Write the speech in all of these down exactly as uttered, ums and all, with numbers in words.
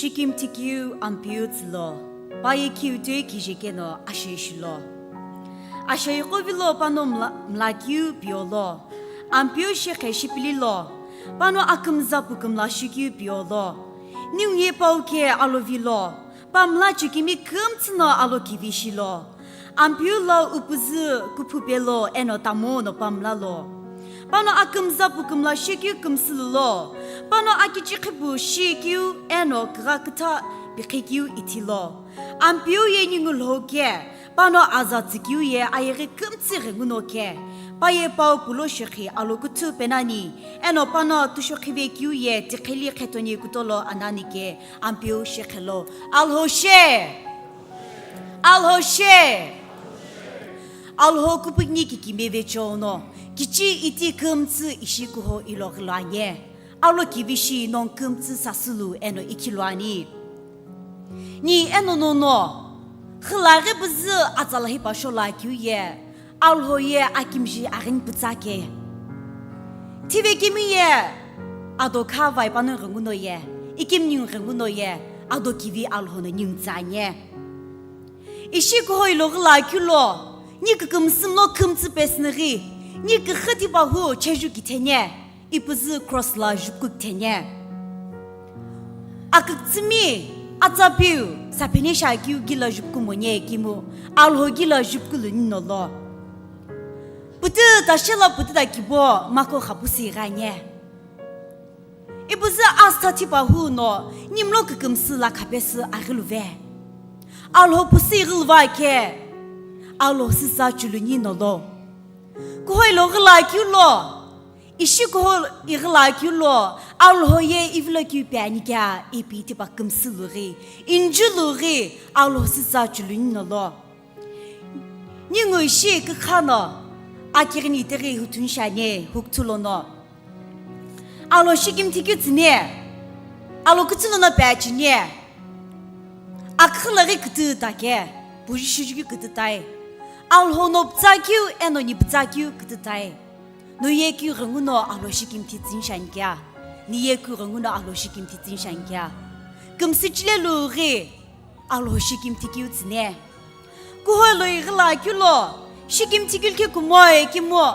Shikimthi keu Ampeu tsülo, pa ye keu toi kije keno ashe shilo. Ashe iqo vilo pano mla-, mla keu piolo, Ampeu shekhe shipililo, pano akümza pukümla shikeu piolo. Ningu ye pau ke alo vilo, pa mla chekemi kümtsü no alo kivi shilo. Ampeu lo upuzü kuphu pelo eno tamo no pamla lo. Pano akümza pukümla shikeu kümsülü lo. Pano akichikhipu shikeu eno kigha kütha pikhikeu ithilo. Ampeu ye ningu lho ke, pano aza tsükeu ye ayeghi kümtsü ghenguno ke. Pa ye pau pulo shekhi alo kuthu penani, eno pano tushokhive keu ye tikheli khetoni kutolo anani ke Ampeu shekhelo. Alhoshe! Alhoshe! Alho kupuni kikimi vechono, kichi iti kümtsü ishi kuho ilo ghilo anye. Alo kivishi non kümtsü sasulu eno ikhilo ani. Ni eno nono, khilaghi buzü atsalahi pasho la keu ye, Alho ye akimji aghin pütsa ke. Thive kimi ye, ado kha vai pano ghenguno ye, ikim ningu ghenguno ye, ado kivi Alho no ningu tsanye. Ishi kuho ilo ghila keu lo, ni kükümsü mlo kümtsü pesünüghi, ni küxü tipahu cheju kithene, ipuzü cross la jupku kithene. Aküktsümi, atsapiu, saphene shakeu gila jupku monye kimu, Alho gila jupku luni nolo. Pütü ta shela pütü ta kibo, mako khapusi ghanye. Ipuzü asta thipahu no, nimlo kükümsü la khapesü aghiluve. Alho pusi ighiluva ke, Alho süsa chuluni nolo. Kuho ilo ghila keu lo, ishi kuho ighila keu lo, Alho ye ivilo keu pe ani kea, ipi tipa kümsü lughi, inju lughi, Alho süsa chuluni nolo. Ningu ishi kükha no, akighini iteghi huthun shane, hukuthu lono. Alho shikimthi keu tsüne, Alho kuthu lono pe achine. Aküxü laghi kütü ta ke, puju shiju keu kütü tai. Alho no pütsa keu, eno ni pütsa keu kütü tai. No ye keu ghenguno Alho shikimthi tsüni shani kea. Ni ye keu ghenguno Alho shikimthi tsüni shani kea. Kümsü chile lughi, Alho shikimthi keu tsüne. Kuho lo ighila keu lo, shikimthi keu likhe kumoe kimu.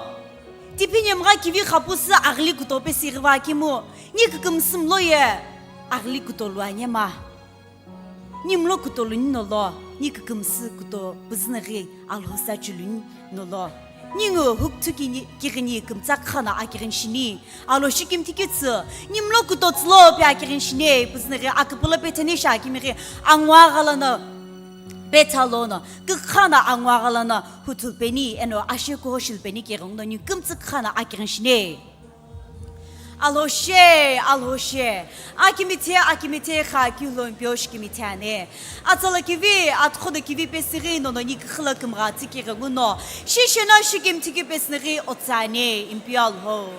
Tiphi nyemgha kivi khapusi aghili kuto pesi ighiva kimu. Ni kükümsü mlo ye, aghili kuto lu anyema. Ni mlo kuto luni nolo, ni kükümsü kuto püzünüghi Alho sa chuluni nolo. Ningu hukuthu kini, kighini kümtsa kha no akighini shini. Alho shikimthi keu tsü, nimlo kuto tsülo pe akighini shine, püzünüghi aküpülo petheni shakimighi angwa ghalano pethalono, kükha no angwa ghalano huthul peni, eno ashe kuho shil peni keghenguno ni kümtsü kha no akighini shine. Alhoshe, Alhoshe, akimithe, akimithe kha keu lo Ampeu shikimthi ane. Atsala kivi, atkhodo kivi pesighi nono ni küxü la kümgha tsükighi nguno. Shisheno shikimthi keu pesünüghi otsane, Ampeu Alhou.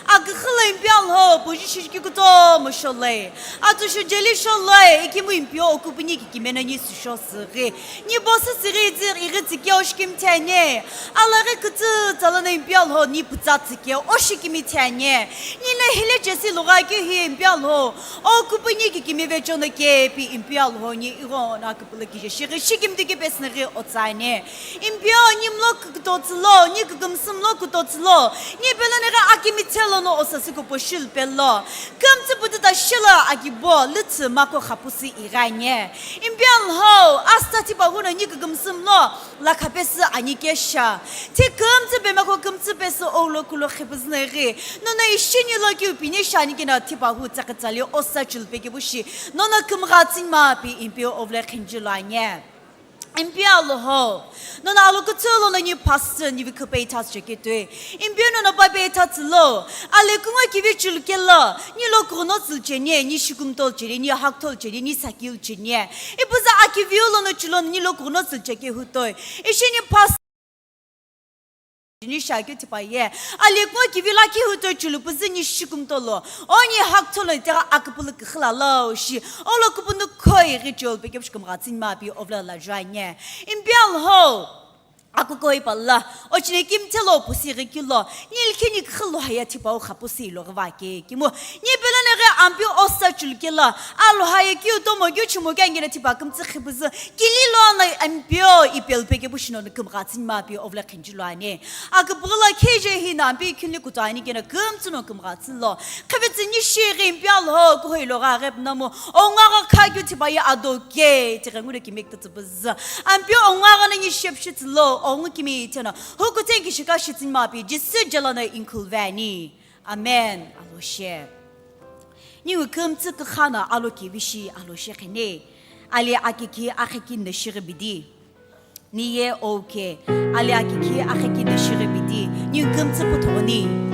Aküxü la Ampeu Alhou, puju shiju keu kutomo sholoi. Atushu jeli sholoi, ikimu Ampeu okupuni kikimeno ni süsho süghi. Ni bosi sighi itsi ighi tsükeu shikimthi ane. Alaghi kütü tsala no Ampeu Alhou ni pütsa tsükeu shikimthi ane. Ni no hile chesi lugha keu hi Ampeu Alhou. Okupuni kikimi vechono kepi Ampeu Alhou ni ighono aküpülo kije shighi shikimthi keu pesünüghi otsane. Ampeu ni mlo kuto tsülo, ni kükümsü mlo kuto tsülo. Ni pelo neghi akimithe lono osasi kupo shil pelo. Kümtsü pütü ta shela akibo, lütsü mako khapusi ighanye. Ampeu Alhou, asta thipahu no ni kükümsü mlo la khapesü ani kesha. Thi kümtsü pemako kümtsü pesü oulo kulo khipüzünüghi. Nono ishi ni lo keu pini shani keno thipahu tsakitsali osa chul pekepu shi. Nono kümgha tsüni ma pi Ampeu ovle khinjilo anye. Ampeu Alhou. Nono alo kütsü lono ni pastor ni viküpe itha cheketoi. Ampeu nono pape itha tsülo. Ale kungo kivi chulukelo. Ni lo kuno tsülchenie, ni shikumtol chenie, ni haktol chenie, ni sakil chenie. Ipuza akiviu lono chulo ni lo kuno tsülcheke hutoi. Ishi ni pastor ni shakeu tipaye. Ale kungo kivi lakhi hutoi chulu puzi ni shikumtolo. Oni haktolo itera akupulu kixila lo shi. Olo kupunu koi ri chol pekepu shi kümgha tsüni ma pi ovle la janye. Ampeu Alhou. Kukoi pala, ochine kimthe lo pusi ghi kilo, nilkhini khilo haya thipa u khapusi lo ghi va ke kimu. Ni pela ne ghi ampi osa chulkela, alo haya kiu tomo kiu chimo kya ngena thipa kumtsi khibuzi, kili lo na ampio ipel peke bushino ne kumghatsin ma pi ovla khinji lo ane. Akupula K J hi na ampi khini kutani kena kumtsi no kumghatsin lo. Khabitsi ni shi ghi mpia lo kuhoi lo gha rep namu, onga gha kha kiu thipa ya ado ke, tighe ngure kimek tsu Ampi ongu agha na ngi shepshit lo, ongu kimi tena, huku tenki shika shitin mapi, Jisu jala na inkhul vani. Amen. Alo she. Ni ukum tsu kakha na alo kivishi, alo she khene. Ali akiki akhiki na shiri bidi. Ni ye oke. Ali akiki akhiki na shiri bidi. Ni ukum tsu puthoni.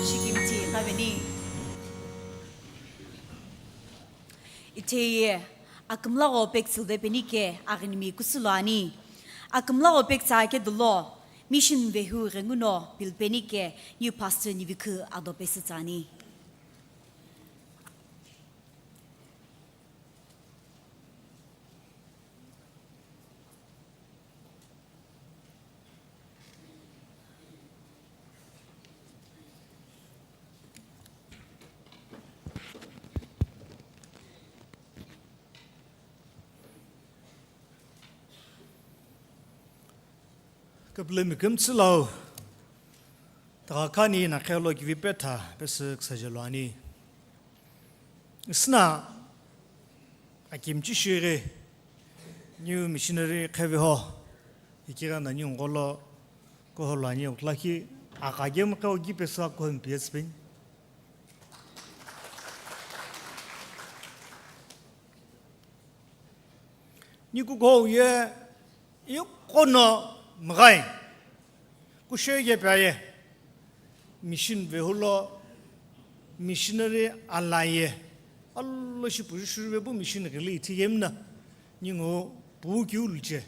Shikimthi khaveni. Itheye akümlagho pek silve penike aghinimi kusulo ani. Akümlagho pek tsa ke dolo, mission vehu ghenguno pilpenike new pastor nivikhu ado pesü tsani. Kapulami kümtsü lau, taghakani na khelo kivi petha pesü ksajelo ani. Isna akimchi shiri new missionary khevi ho, ikira na new ngolo koholo ani utlaki akagem kau gi pesü akohom pies pin. Nikuko ye, iqo no mghai. Kushe ye pa ye. Mission vehulo, missionary alaye. Allo shi puju shuru vepu mission ghili ithi yemna. Ningu pu kiu luche.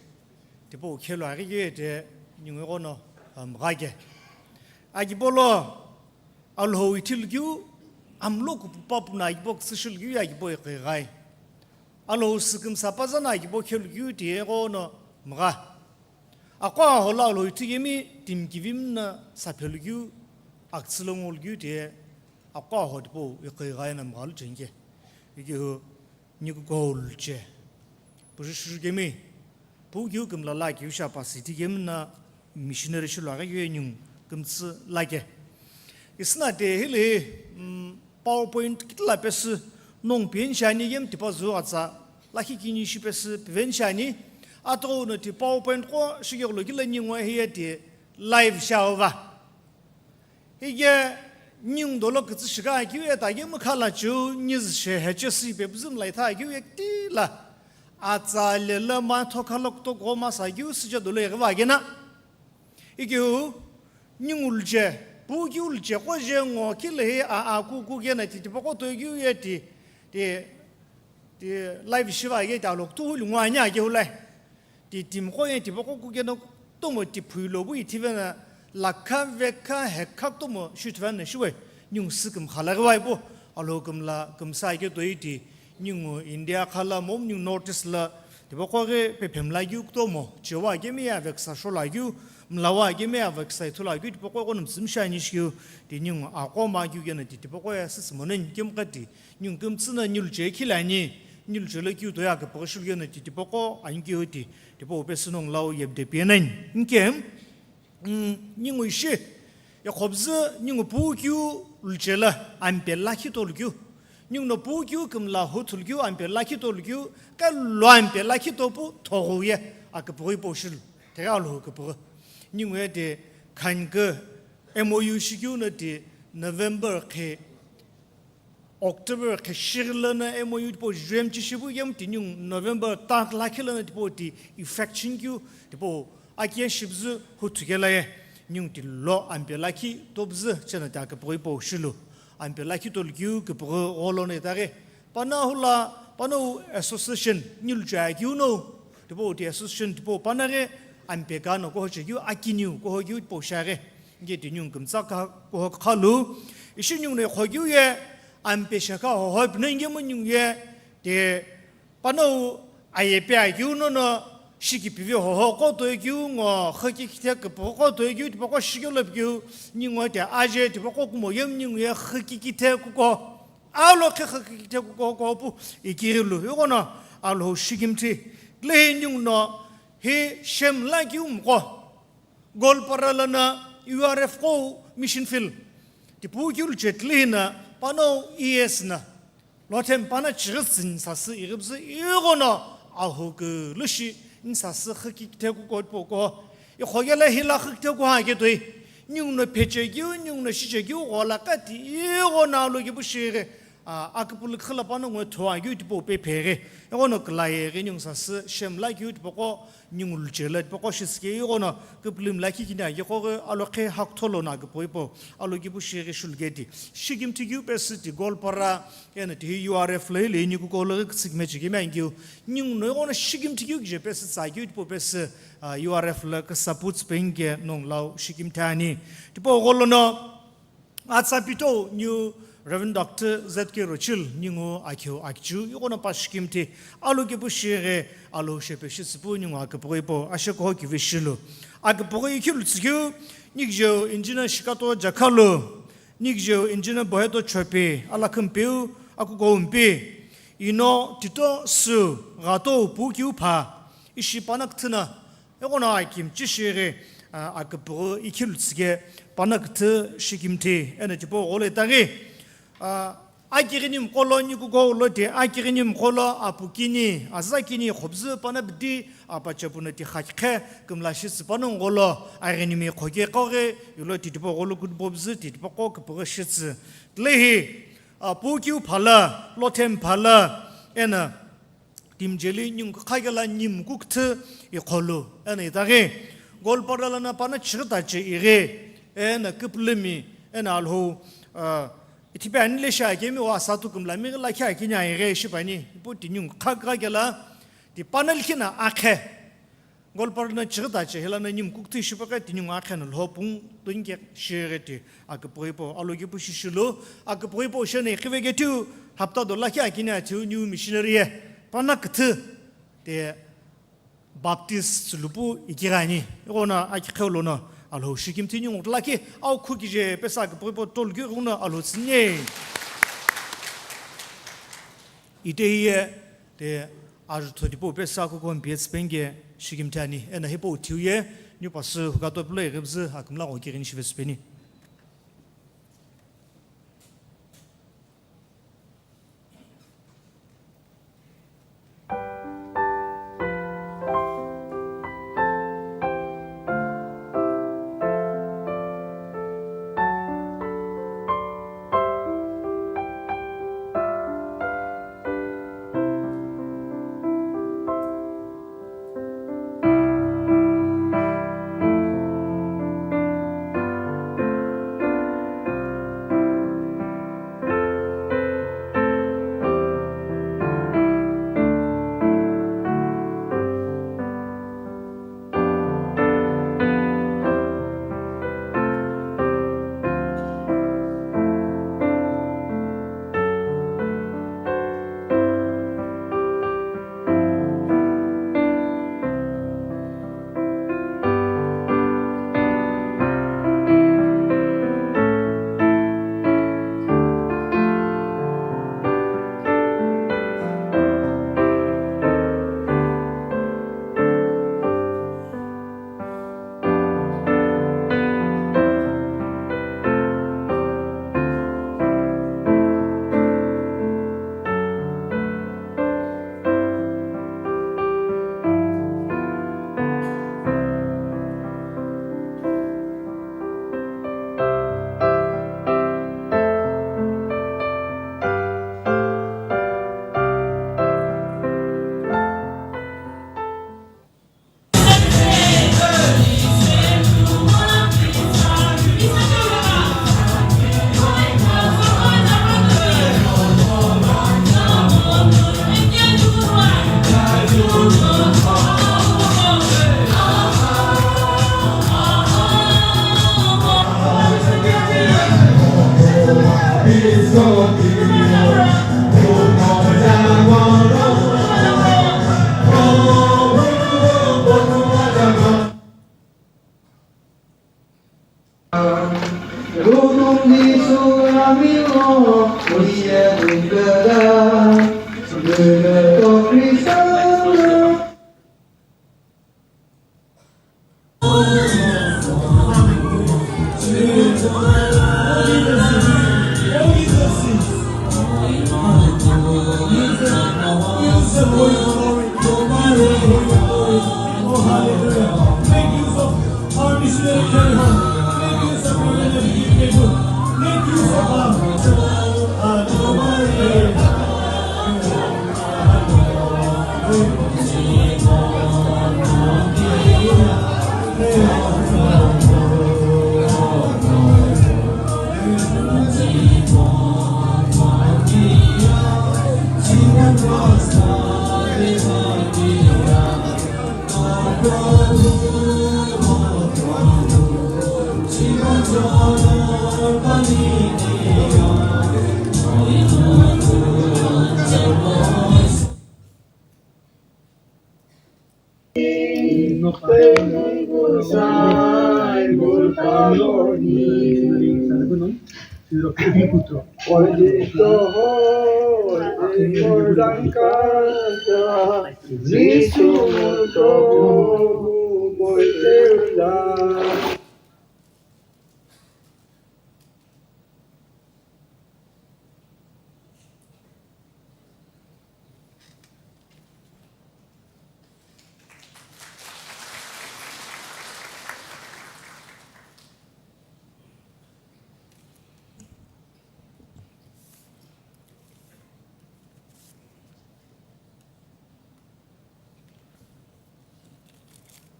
Tipo khelo aghi ye te ningu iqo no, ah, mghai ke. Agipolo, Alhou ithi lukeu, amlo kupupa puna agibo küsüshi lukeu ye agibo iqighi ghai. Alhou sükümsa paza na agibo khe lukeu tiye iqo no mgha. Aqo aho lo Alhou ithi kemi timi kivim na saphe lukeu, akütsü lo ngo lukeu tiye aqo aho tipau iqighi ghai na mgha lu chengke. Ikihu Nikuko luche. Puju shuru kemi. Pu kiu kümla la kiu sha pasi ti kemi na missionary shulu aghi kiu ningu kümtsü la ke. Isna te hili, mm, PowerPoint kitila pesü nong pien shani yem tipa zu atsa lakhi kini shi pesü piven shani. Ato no ti PowerPoint ko shigyo lo kila ningu hiye ti live shauva. Hige ningu dolo kütsü shiga keu ye ta kemu khala cheu nizü she heche si pe püzü mlai tha keu ye tila. Atsa le la ma tho khala kuto go ma sa keu si cha dolo ye va gena. Ikeu ningu luche, pu kiu luche ko je ngo kile he a a ku ku gena ti ti poko to keu ye ti, ti, ti live shiva ye ta lok tu lu ngwa nya keu lai. Ti timiqo ye tipaqo kukeno tomo tiphui lo bu ithivena lakha vekha hekha tomo shithivena shiwe ningu sükümkha laghi wai pu Alhou kümla kümsa ke toi ti ningu India khala mo ningu North East la tipaqo ghi pephemla keu kutomo chewa kemi ya veksa shola keu mlawa kemi ya veksa ithula keu tipaqo ghi numsümsha ni shikeu ti ningu aqo ma keu kena ti tipaqo ya sisimonen kemqati Ningu kümtsü na niluche khilani, niluche lo kiu toya küpüghü shilugeno ti tipaqo ani kiu ti, tipaqo pesü nongu lau yebde pienani. Nke, mm, ningu ishi, ekhobzü ningu pu kiu luche la ampe lakhi tolu kiu. Ningu no pu kiu kümla hu thulu kiu ampe lakhi tolu kiu, ka lo ampe lakhi topu thoghu ye aküpüghü ipo shilu, tega lo küpüghü. Ningu ye de khankü M O U shikiu no ti November khe October khe shighi lono M O U tipau juem chishipu yem tini November tak lakhi lono tipau ti effect shinikeu tipau akiye shibzü huthu kela ye ningu ti lo ampe lakhi topzü chena ti aküpüghü ipau shilu. Ampe lakhi tolukeu küpüghü gholono itaghi. Pana hula, pana wu association niluchekeu no tipau ti association tipau pana ghi ampe kano kohochekeu akiniu kohokiu tipau shiaghi. Nge ti ningu kümtsa ka koho khalu. Ishi ningu no khokiu ye ampe shaka hoho pino nge mo ningu ye te panou aye pe akiu nono shiki pivi hoho ko toikiu ngo khaki kithe küpüghü ko toikiu tipaqo shikelo pikiu ningu te aje tipaqo kumo yem ningu ye khaki kithe kuko. Alo khe khaki kithe kuko ko pu ikirilu. Yuko no alo shikimthi. Lehi ningu no hi shem la kiu mko. Goalpara lono U R F ko mission field. Tipu kiu luche tili hina pano E S na. Lothem pana chighi tsüni sasü ighipüzü ighono ahu kulushi ni sasü khiki kithe kuko tipoko. Ikhogela hila khiki kithe kuha ketoi. Ningu no pheche kiu, ningu no shiche kiu ghola kati ighono alo kipu shighi. A, aküpülü khila pano ngo thoa kiu tipau pe pheghi. Ighono kulaye ghi ningu sasü shem la kiu tipoko. Ningu luche la tipaqo shisike ighono küpülümi lakhi kini agiqoghi alo khe haktholo no aküpüghü ipo alo kipu shighi shuluketi. Shikimthi kiu pesü ti Goalpara eno tihi U R F lo hile ningu kuko lo ghi kütsükime chekemi angiu. Ningu no ighono shikimthi kiu kije pesü tsa kiu tipau pesü, ah, U R F lo küsapu tsüpengike nongu lau shikimthi ani. Tipau gholono Atsa pito New Reverend Doctor Z K Rochil ningu akhiu akichiu ighono pa shikimthi alo kipu shighi alo shepe shitsüpu ningu aküpüghü ipo ashe koho kivi shilu. Aküpüghü ikhilu tsükeu nikjeu engineer Shikato Jakhalu, nikjeu engineer Boheto Chopi, alakhümpeu akuko umpi, ino tito sü ghato pu kiu pha, ishi pana küthü na Eghono akimchi shighi, a, aküpüghü ikhilu tsüke pana küthü shikimthi eno tipau gholo itaghi, a, akighini mqolo nikuko lo ti akighini mqolo apu kini, aza kini khobzü pana bidi, apa chepuna ti khakhe kümla shitsü panongu gholo aghinimi khoke qoghi, yulo ti tipau gholo kutubobzü ti tipaqo küpüghü shitsü. Tilehi, a, pu kiu phala, lothem phala, eno Timi jeli ningu kukha kela nimu kukthü iqholu, eno itaghi Goalpara lono pana chighi tache ighi, eno küpülümi, eno Alhou, ah, ithipi ani le shi akemi wa satu kümlami lakhi akini aighi shipani, ipu ti ningu kukha kela, ti pana likhi na akhe. Goalpara lono chighi tache, hilano nimu kukthü shipaqe ti ningu akhe no lho pung tunke shighi ti aküpüghi po, alokipu shishilu, aküpüghi po shene iqhive ketiu, hapta do lakhi akini atiu new missionary ye, pana küthü, ti Baptist sulupu ikighani, ighono akiqheu lono Alhou shikimthi ningu lakhi, au khu kije pesa aküpüghi po tolkeu ighono Alhou tsüni. Ite hiye, ti ajutho tipau pesa kuko M P S penge shikimthi ani, eno hipau thiu ye, niu pasü hukato pilo ighipüzü akümla gho kighini shivesüpeni.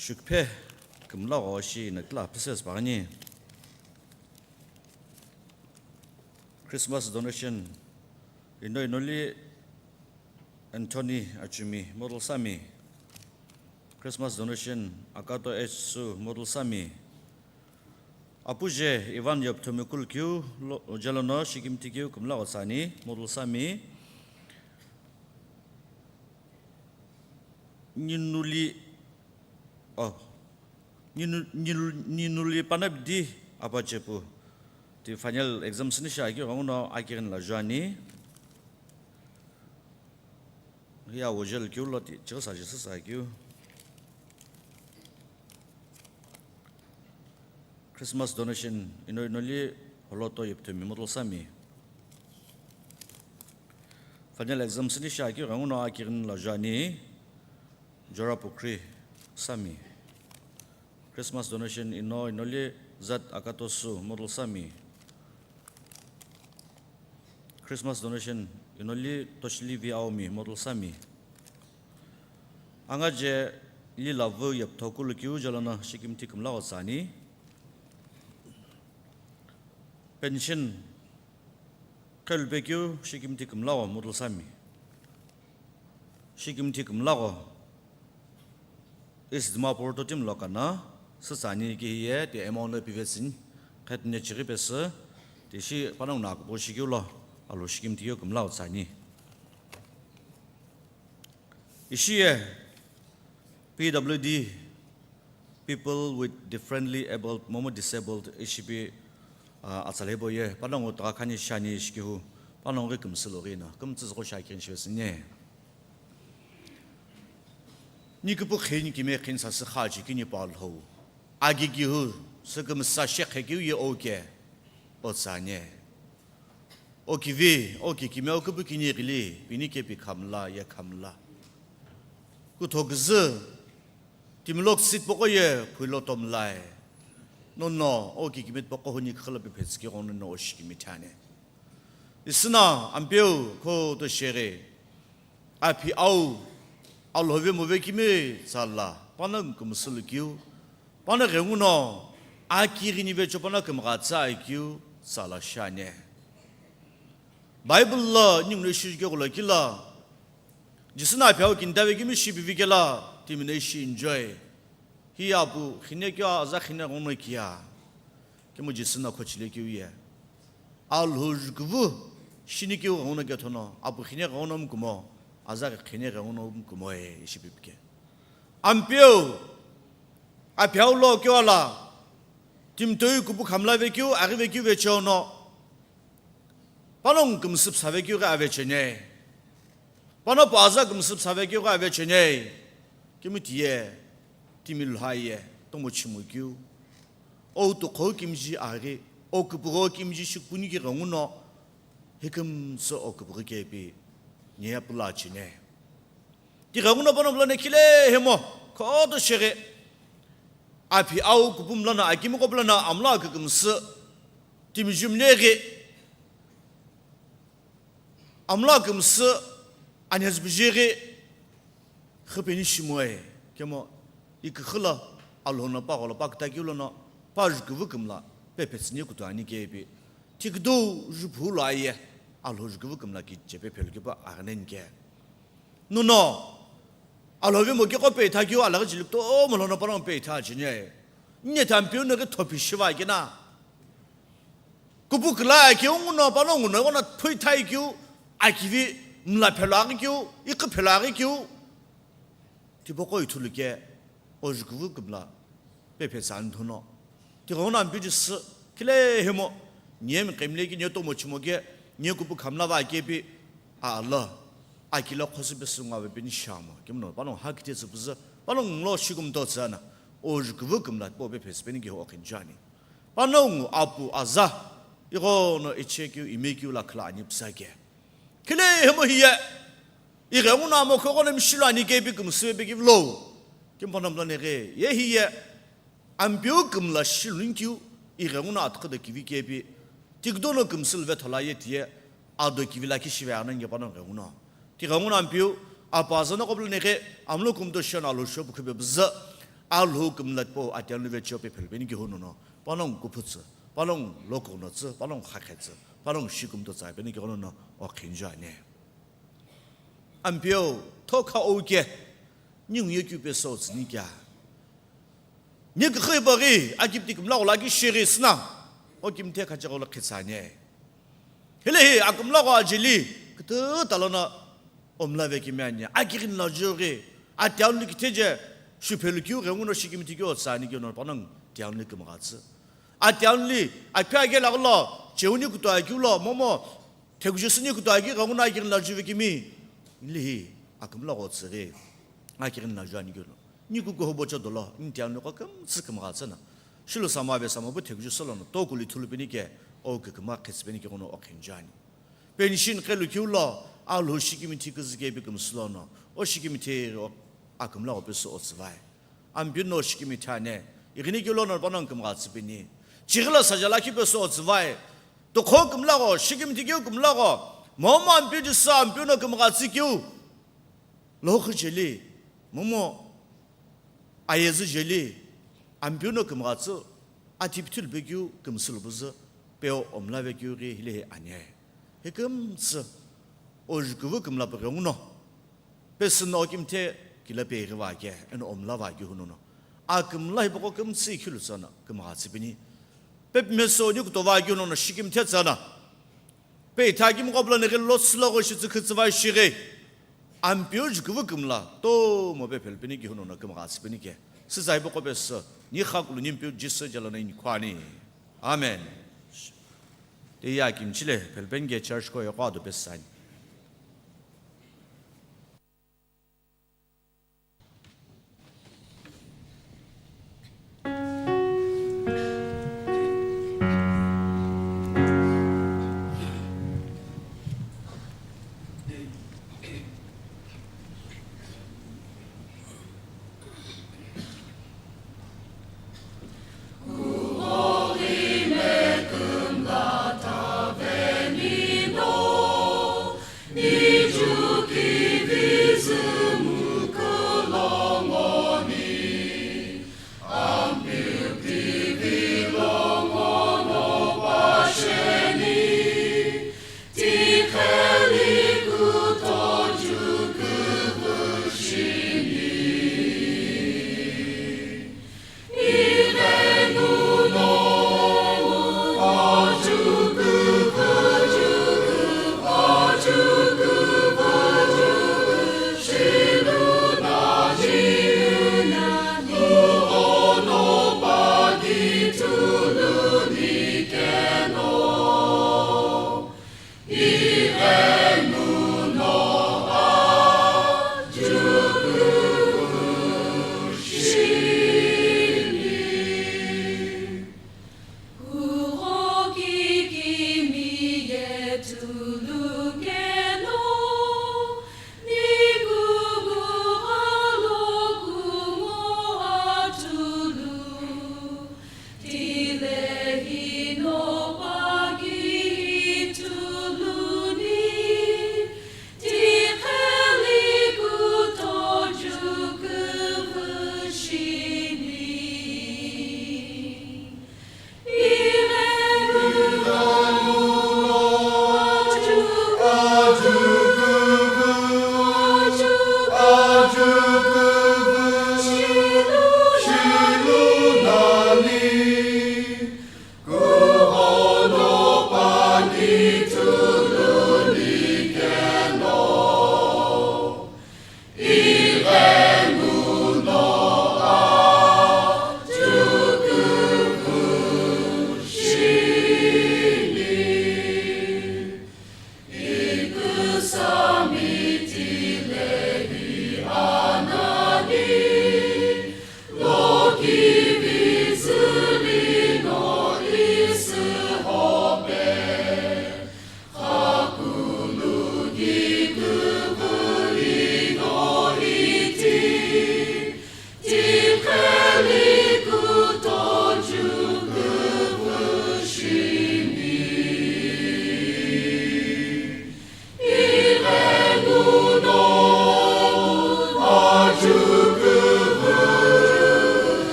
Shukphe kümla gho shi nakla pieces bagani. Christmas donation ino inoli Anthony Achumi model sami. Christmas donation Akato H Su model sami. Apuje Ivan Yopthomi kulkiu lo, jelono shikimthi kiu kümla gho tsani model sami. Ninuli, oh, Ninu, Ninu, Ninuli Panabidi Apachepu. Ti final exam sini shi akeu ghenguno akirin la juani. Hiya wojel kiu lo ti chigasa jisasa kiu. Christmas donation ino inoli Holoto Yepthomi model sami. Final exam sini shi akeu ghenguno akirin la juani. Jora Pukri sami. Christmas donation ino inoli Zat Akatosu model sami. Christmas donation inoli Toshili V Aomi model sami. Angaje Lilavu Yeptho kulkiu jelono shikimthi kümla gho tsani. Pension Khelupekeu shikimthi kümla gho model sami. Shikimthi kümla gho East Dimapur to team lo kana sütsani ki hiye ti amount lo pivetsüni khetne chighi pesü ti shi panongu na kupo shikeu lo alo shikimthi keu kümla gho tsani. Ishi ye P W D, People with Differently Abled, momu disabled, ishi pi, ah, atsalhebo ye, panongu taga khani shani shikihu, panongu ghi kümsü lo ghi na, kümtsü züko shakirin shiwesünye. Ni küpü khin kime khin sasü kha chikini pa lhou. Agi kihu, sükümsa shekhe kiu ye oke, otsanye. O kivi, o kikime o küpü kini ghili, pini kepi khamla, ye khamla. Kutho küzü, timlok sit poko ye, phuilo tomlai. Nono, o kikime poko huni khalo pe phetski ghono no o shikimi thane. Isina, ampeu, kho to shere. Aphi au, alhove move kimi tsala, panongu kümsü lo kiu, Pano ghenguno, akirini vecho pano kümghatsa I Q tsala shane. Bible lo ninguno ishi keghulo kila, Jisü no aphi au kinitave kimi shi pivi kela, timi no ishi enjoy. Hi apu khine keu aza khine ghono kia. Kemu Jisü no khochile keu ye. Alhou jukuvu shini keu ghono kethono, apu khine ghono mkumo, aza khine ghono mkumo e ishi pipike. Ampeu, aphi au lo keu ala, timi toi kupu khamla vekeu, aghi vekeu vecheo no, panongu kümsü psa vekeu ghi avechene. Pano paza kümsü psa vekeu ghi avechene. Kemu tiye, timi lha ye, tomo chimu keu. O tuqho kimji aghi, o kupugho kimji shikpuni ki ghenguno, hikümsü o kupugho kepi, niye pula chine. Tighenguno pano mlane khile hemo, khoto sheghe. Aphi au kupu mlana, akimi ko mlana, amla kükümsü, timi jumneghe, amla kümsü, anyazbijeghe, khipeni shimoe, kemo, ikikhila, alhono pa ghola pa kitakiulono, pa jukuvu kümla, pe petsini kutu ani kepi. Thikdu juphu lo aye, alhou jukuvu kümla ki chepe phelu kipa aghnen ke. Nuno, alhou vemo keko pe thakiu alaghi chili kutomo lono pano pe tha chine. Nye thampiu no ke thopi shiva kina. Kupu kila akiu nguno pano nguno gona phui thai kiu akivi mla phelo aghi kiu, ikhi phelo aghi kiu. Tipaqo ithulu ke, o jukuvu kümla, pe phe tsa nthono. Tighenguno ampiu Jisü, khile hemo, niye miqemile ki niye tomo chimo ke, niye kupu khamla va kepi, a ala, akila khosi pesü ngave peni shamo. Kemno, pano ha kite tsüpüzü, pano nglo shikumto tsana, o jukuvu kümla, po pe phe sipeni ki ho khinjani. Pano ngu apu aza, ighono ichekeu, imekeu la khala ani psa ke. Khile hemo hiye, ighenguno amo khoghono mishilo ani kepi kümsü pe kivilo. Kimpono mlane ghe, ye hiye, ampiu kümla shilun kiu, ighenguno atkhada kivi kepi, tikdono kümsü lve thola ye tiye, ado kivi la kishive anan ye pano ghenguno. Tighenguno ampiu, apaza no koblane ghe, amlo kumdo shona lo shopu khube bza. Alhou kümla tipau atianlu vecheo pe phelpeni keu nono, panongu kuphütsü, panongu lokughnotsü, panongu khakhetsü, panongu shikumtotsa peni keu nono okhinju ani. Ampeu, thokha ouke, ningu ye keu pe sotsü ni kea. Ni kükhui baghi, akipti kümla ghola ki shiri sina, o kimthe khache ghola khitsani. Hilehi akümla gho ajeli, kütü talana omla vekimi ani, akighini la jughi, atianlu kitheje, shuphelukeu ghenguno shikimithi keu otsani keu no panongu tianlu kümghatsü. Atianlu, aphi aghi laghi lo, cheuni kutu akeu lo, momo, thekujusüni kutu akeu ghenguno akighini la ju vekimi. Hilehi, akümla gho tsüghi, akighini la ju ani keu lo. Ni kukuho bocho dolo, ni tianlu qo kümtsü kümghatsü na. Shilu sama ve sama bu thekujusü lono, tokuli thulu peni ke, o küküma khetsü peni ke ghono okhinju ani. Pension qhelu keu lo, alhou shikimithi küzü kepi kümsü lono, o shikimithi o akümla gho pesü otsüvai. Ampeu no shikimithi ane, ighini keu lono panongu kümghatsü peni. Chighila sajala ki pesü otsüvai. Tokho kümla gho, shikimithi keu kümla gho, momo Ampeu Jisü Ampeu no kümghatsü keu. Lokhu jeli, momo ayezü jeli, Ampeu no kümghatsü, atipithilu pe keu kümsülu püzü, pe omla vekeu ghi hilehi ani. Hi kümtsü, o jukuvü kümla pe ghenguno, pesü no kimthe kila pe ghi vake, eno omla vake hunono. Akümla hipaqo kümtsü ikhilu tsana, kümghatsü peni. Pe meso ni kuto vake hunono, shikimthe tsana. Pe ithaki mqo pula neghi lo tsülo gho shi tsü khütsü vai shighi. Ampeu jukuvü kümla, tomo pe phelpeni keu nono kümghatsü peni ke. Süzai boko pesü, ni khakulu ni Ampeu Jisü jalo na inikhu ani. Amen. Teya kimchile, phelpeni ke church ko yoko ado pesü ani.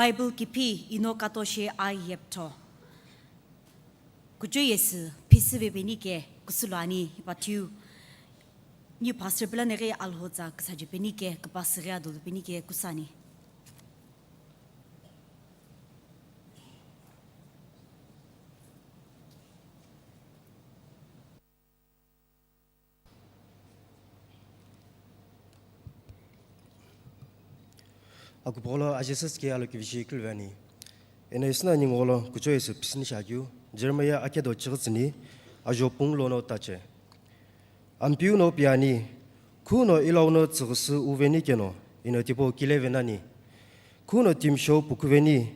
Bible kipi ino katoshi ai yeptho. Kucho Yesu, pisi vepeni ke kusulo ani, ipatiu. Ni pastor pela nere alho tsa kusaji peni ke, kapasi ria dolu peni ke kusani. Akupolo ajeses ke alo kivishi kilvani. Ena isna ningolo kucho Yesu pisini shakiu, Jeremiah akedo chigitsini, ajo pung lono tache. Ampiu no piani, khuno ilauno tsüghüsü uveni keno, ino tipau kilevenani. Khuno timshou pukuveni,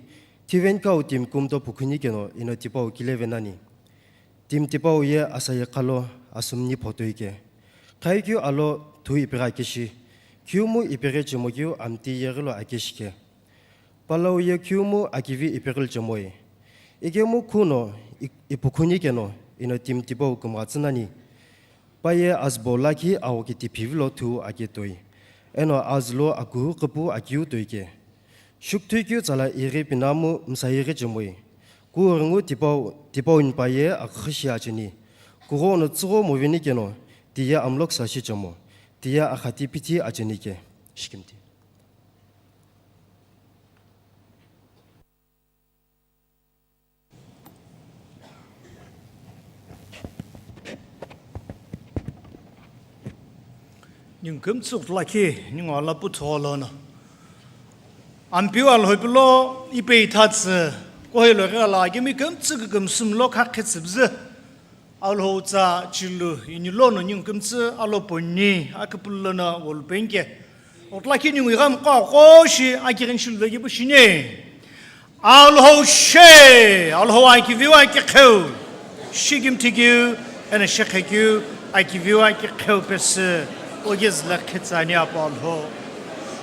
thivenkau timkumto pukhuni keno, ino tipau kilevenani. Tim tipau ye asayi khalo asümni photoike. Khaikeu alo thu ipighi akeshi, khiumu ipighi chemokeu amti yeghilo akeshike. Palau ye khiumu akivi ipighili chemoi. Ikemu khuno i-, ipukhuni keno, ino tim tipau kümghatsü nani. Paye azübo lakhi aghokiti phivilo thu aketoi. Eno azülo akuhu qhipu akiu toike. Shukthuikeu tsala ighi pinamu msayighi chemoi. Kughungu tipau, tipau inpaye akhüshi acheni. Kughono tsügho moveni keno, tiye amlok sashi chemo. Tiye akhati pithi achenike. Shikimti. Ningu kümtsü lakhi, ningu ala putho lono. Ampiu alhoi pilo ipe ithatsü, kohilo gala, gimi kümtsü kükümsüm lo kha khetsübzü. Alhou tsa chilu, ini lono ningu kümtsü, alo poni, aküpülo lono wolpenke. Otlakhi ningu igam kha koshi, akirin shilu lagi bu shine. Alhou she, Alhou akiviu akikheu, shigim thikiu, ena shekhekeu, akiviu akikheu pesü, ogezla khetsani apo Alhou.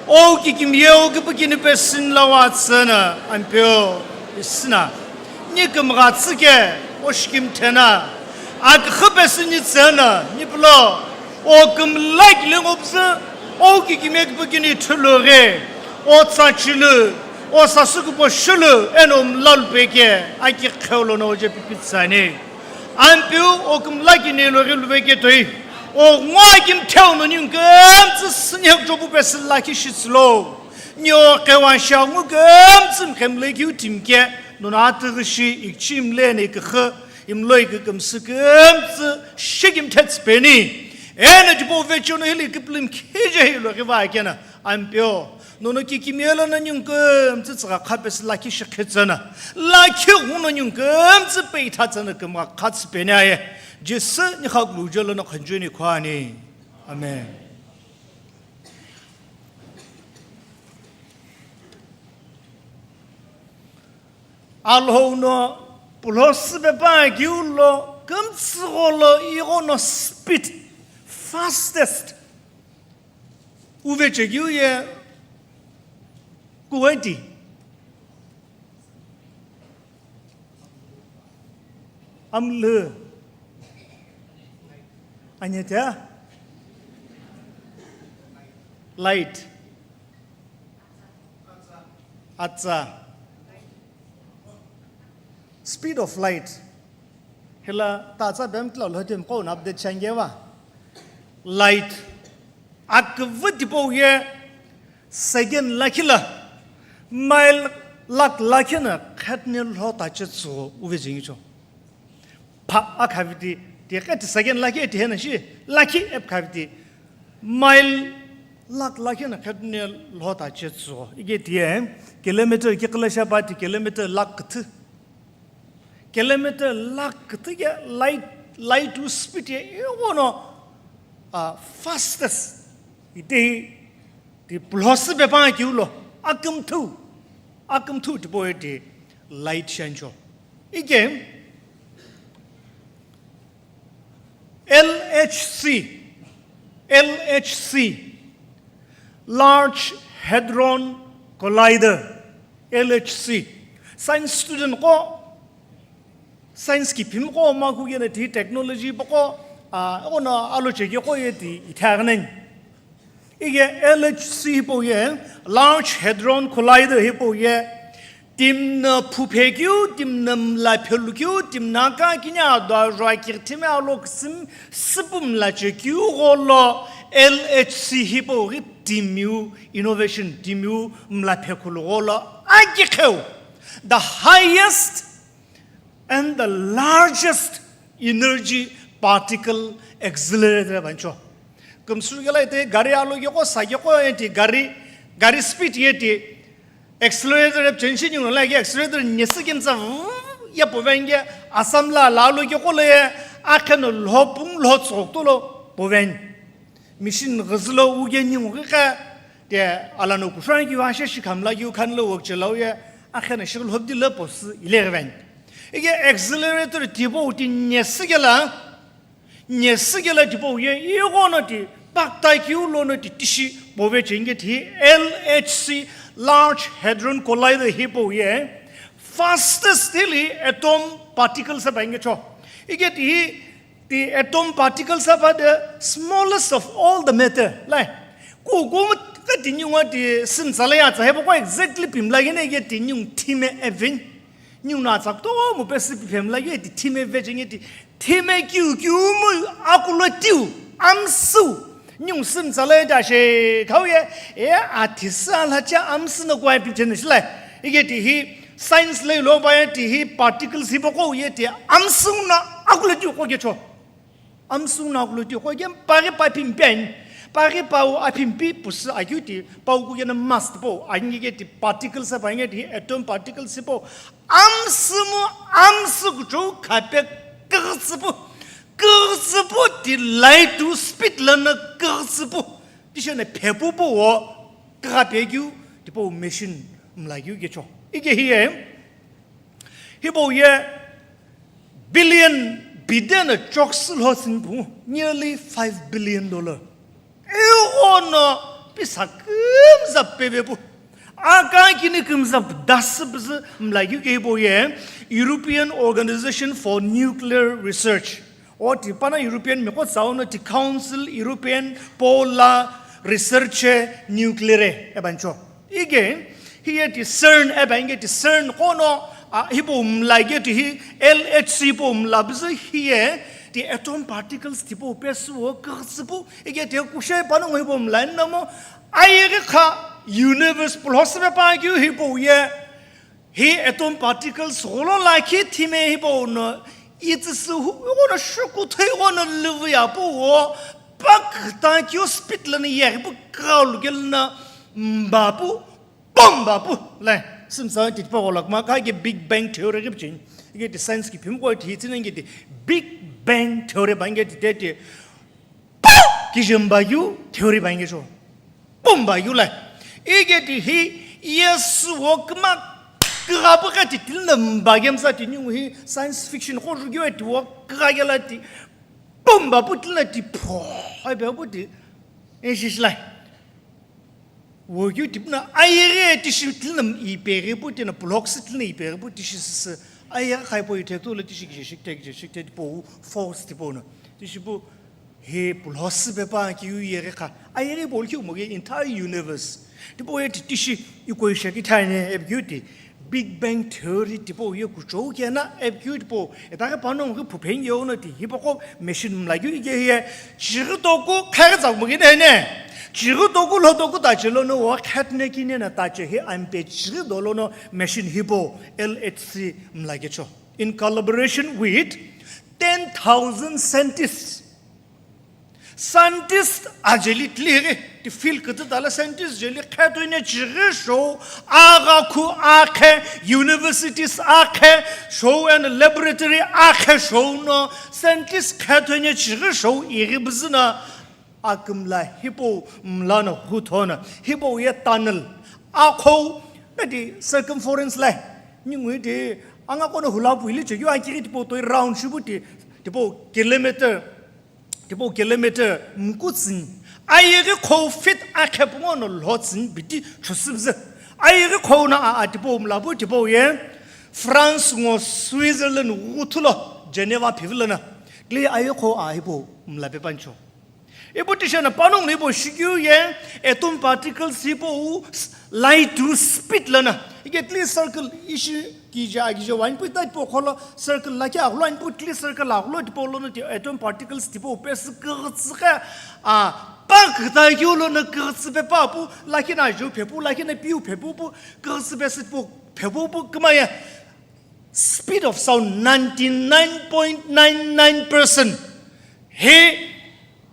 O kikimiye o kipikini pesü lawa tsena, ampio, isna. Ni kümgha tsike, o shikim thena, akikhi pesü ni tsena, ni pulo, o kümlak lengopzü, o kikimiye kipikini thulughe, o tsa chilu, o sasü kupo shulu, eno mlalu peke, aki kheulo no je pipitsani. Ampiu o kümlak ni lo ghi luveke toi, o ngwa kim theu no ningu kümtsü sünhek jobu pesü lakhi shitsülo. Ni o khewa sha ngu kümtsü mkhemle kiu timke, nuna atüghi shi ikchimle ne kükhe, imloi kükümsü kümtsü shikim thetsü peni. Ena jipo vechono hili kiplim khije hilo ghi va kena. Ampio, nono kikimiye lono ningu kümtsü tsügha kha pesü lakhi shi khetsena. Lakhi ghuno ningu kümtsü peitha tsena kümgha khatsü peni aye. Jisü ni khaklu jelo no khanjuni khwani. Amen. Alhou no pulo süpe pa kiu lo, kümtsü gholo ighono speed, fastest. Uvechekiu ye kuweti. Amlü. Anyete. Light. Atsa. Speed of light. Hela tatsa bem tla lo tem ko na update change va. Light. Akvü tipau ye second lakhi la mile lakh lakhi na khatne lho ta che tsu uve jing cho. Pha akhaviti ti khat second lakhi ti hena shi lakhi ep khaviti mile lakh lakhi na khatne lho ta che tsu. Ige ti kilometer ki kala sha ba ti kilometer lakh kthi. Kilometer lakh kthige light, light u speed ye iwono, ah, fastest. Ite hi, ti pulhosi bepa kiulo, akümthu, akümthu tipo ite light shancho. Ike, L H C, L H C, Large Hadron Collider, L H C. Science student ko, science ki phim ko ma ku gena ti technology pa ko, a, ona alo che ko ye ti ithagneng. Ige L H C hipau ye, Large Hadron Collider hipau ye, Timi no phu phekeu, timi no mla phelukeu, timi no akakini ado ajo akighi timi alo küsümi süpu mla chekeu gholo L H C hipau ghi timiu innovation, timiu mla phekhulu gholo akikheu. The highest and the largest energy particle accelerator bancho. Kümsü kela ite gari alo keko sa keko eti gari, gari speed yeti accelerator chenshi ningu la ke accelerator nyesi kimsa ya povenge Assam la lalo keko le akheno lhopung lhotsokto lo poven. Machine ghüzülo uge ningu ghi kha, te alano kushani ki washe shi khamla ki ukhan lo work chelauye, akhena shi lhobdi lo posu ile ghiven. Ige accelerator tipo uti nyesi kela, nyesi kela tipo uye, igo no ti, pakta ki ulo no ti tishi, pove chenge ti L H C, Large Hadron Collider hipo uye, fastest hili atom particles sa bange cho. Ige ti hi, the atom particles are the smallest of all the matter. Lai, ku ku ka ti nyunga ti sim sala ya tsa hebo ko exactly pimla gene ye ti nyung thime evin. Nyung na tsa to mo pe si pimla ye ti thime ve jenge ti thime kyu kyu mu akulo tiu amsu. Nyung sim sala ya da she khau ye e a ti sa la cha amsu no kwai pi chen shi lai. Ige ti hi science le lo ba ye ti hi particles hi boko ye ti amsu na akulo tiu ko ge cho. Amsung na kulo ti ko gem pari pa phim pen. Pari pa u aphim pi pusu agiu ti pa u ku gena must po. Angi ge ti particles pa nge ti atom particles po. Amsumu amsu kucho kape kırtsıpu. Kırtsıpu ti light to speed lana kırtsıpu. Ti shene phepu po o kape giu ti po machine mla giu ge cho. Ige hiye. Hipau ye billion bidena choksu lho sini pu, nearly five billion dollar. Igo no pisa kümza peve pu. Aka kini kümza dasi bizi mla yu ke hipau ye European Organization for Nuclear Research. O ti pana European miko tsau no ti Council European Pola Research Nuclear e bancho. Ige, hiye ti CERN e bange ti CERN kono, a, hipo mla ge ti hi L H C po mla bizi hiye ti atom particles tipo pesu o kırtsıpu. Ige ti kushe pano hipo mla namo. Ayege kha universe pulhosme pa giu hipo ye. Hi atom particles gholo lakhi thime hipau no itsüsü hu ghono shuku thei ghono lüvü ya pu wo pak ta kyo speed lana ye pu crowd gel na mba pu pom ba pu le simsa ti pa ghola kuma ka ge big bang theory ge chin ge ti science ki phim ko ti tsinen ge ti big bang theory bang ge ti te ti Pau! Kijimba yu theory ba inge cho. Pumba yu lai. Ige ti hi Yesu wo kma kra bu ka ti til na mba gem sa ti nyu hi science fiction ko ju gyo ti wo kra gela ti. Pumba pu til na ti pho. Ai be bu ti. E shi shi lai. Wo yu ti na ayere ti shi til na i pere bu ti na blocks til na i pere bu ti shi si. Ayere khai po i te tu le ti shi ki shi te ki shi te po force ti po na. Ti shi bu Hi pulhosi pepa ki yu yeghi kha. Ayeghi bol ki umo ye entire universe. Tipo ye ti tishi equation ki thai ne ebkyu ti. Big Bang Theory tipo ye kuchou kena ebkyu tipo. Eta ke pano ngi phupen yo no ti hipo ko machine mla gyu ye ye. Chighi toku khaga zak mo ne ne. Chighi toku lo toku ta chelo no wa khat ne ki ne na ta che hi ampe chighi dolo no machine hipo L H C mla gecho. In collaboration with ten thousand scientists. Scientist ajeli tili ghi, ti field kütü tala scientist jeli khetoi ne chighi show, agha khu akhe, universities akhe, show and laboratory akhe show no, scientist khetoi ne chighi show ighi bizina, akümla hipau mla no hu thona, hipau ye tunnel, akhou, na ti circumference le, ningui ti, anga kono hula puili cheghi akighi tipau toi round shibu ti, tipau kilometer, Tipau kilometer mkutsini. Ayeghi khou feet akhe pungo no lhotsini biti chusibze. Ayeghi khou na a, a tipau mlapu tipau ye France ngo Switzerland ghuthulo Geneva phivilo na. Kle ayeghi khou a hipau mlape pancho. Ipu tishena panongu no ipo shikeu ye atom particles hipau light to speed lono. Ike tili circle ishi kije akije wani pu ita tipau kholo circle lakhi aghulu ani pu tili circle aghulu tipau lono ti atom particles tipau pesü kigütsü khe, a, pa küta keu lono kigütsü pe pa pu lakhi na ju phe pu lakhi na piu phe pu pu kigütsü pesü tipau phe pu pu küma ye speed of sound ninety-nine point nine nine percent. He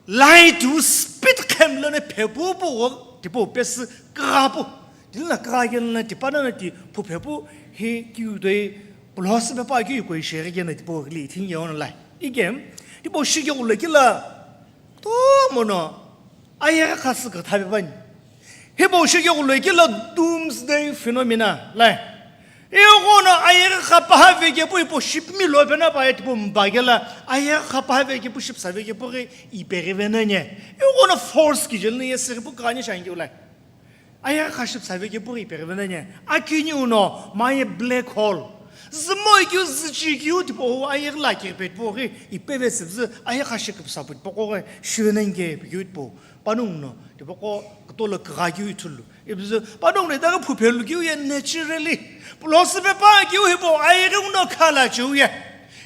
light to speed khem lono phe pu pu wo tipau pesü kigha pu. Tili na kigha kelo na tipa na na ti phu phe pu hi kiu toi pulosi pe pa kiu koi sheri kena tipau ghili ithini ye ono lai. Ike tipau shikeu lo kila to mono ayeghi kha sü kütha pe pani. Hipau shikeu lo kila doomsday phenomena lai. Ighono ayeghi kha paha vekepu ipo shipmi lo pena pa etipo mba kela ayeghi kha paha vekepu shipsa vekepu ghi ipeghi vena nye. Ighono force kije lono ye siripu kanye shangeu lai. Ayeghi kha shipsa vekepu ghi ipeghi vena nye. Akiniu no maye black hole. Zümo ikeu züchi keu tipau ayeghi la kiripe tipau ghi ipeve sipzü ayeghi kha shikipsa pu tipau ghi shivena nye pe keu tipau. Panongu no tipaqo kutolo kigha keu ithulu. Ipuzu panongu no itaghi phu phelu keu ye naturally. Pulosi pe pa keu hipau ayeghi uno khala cheu ye.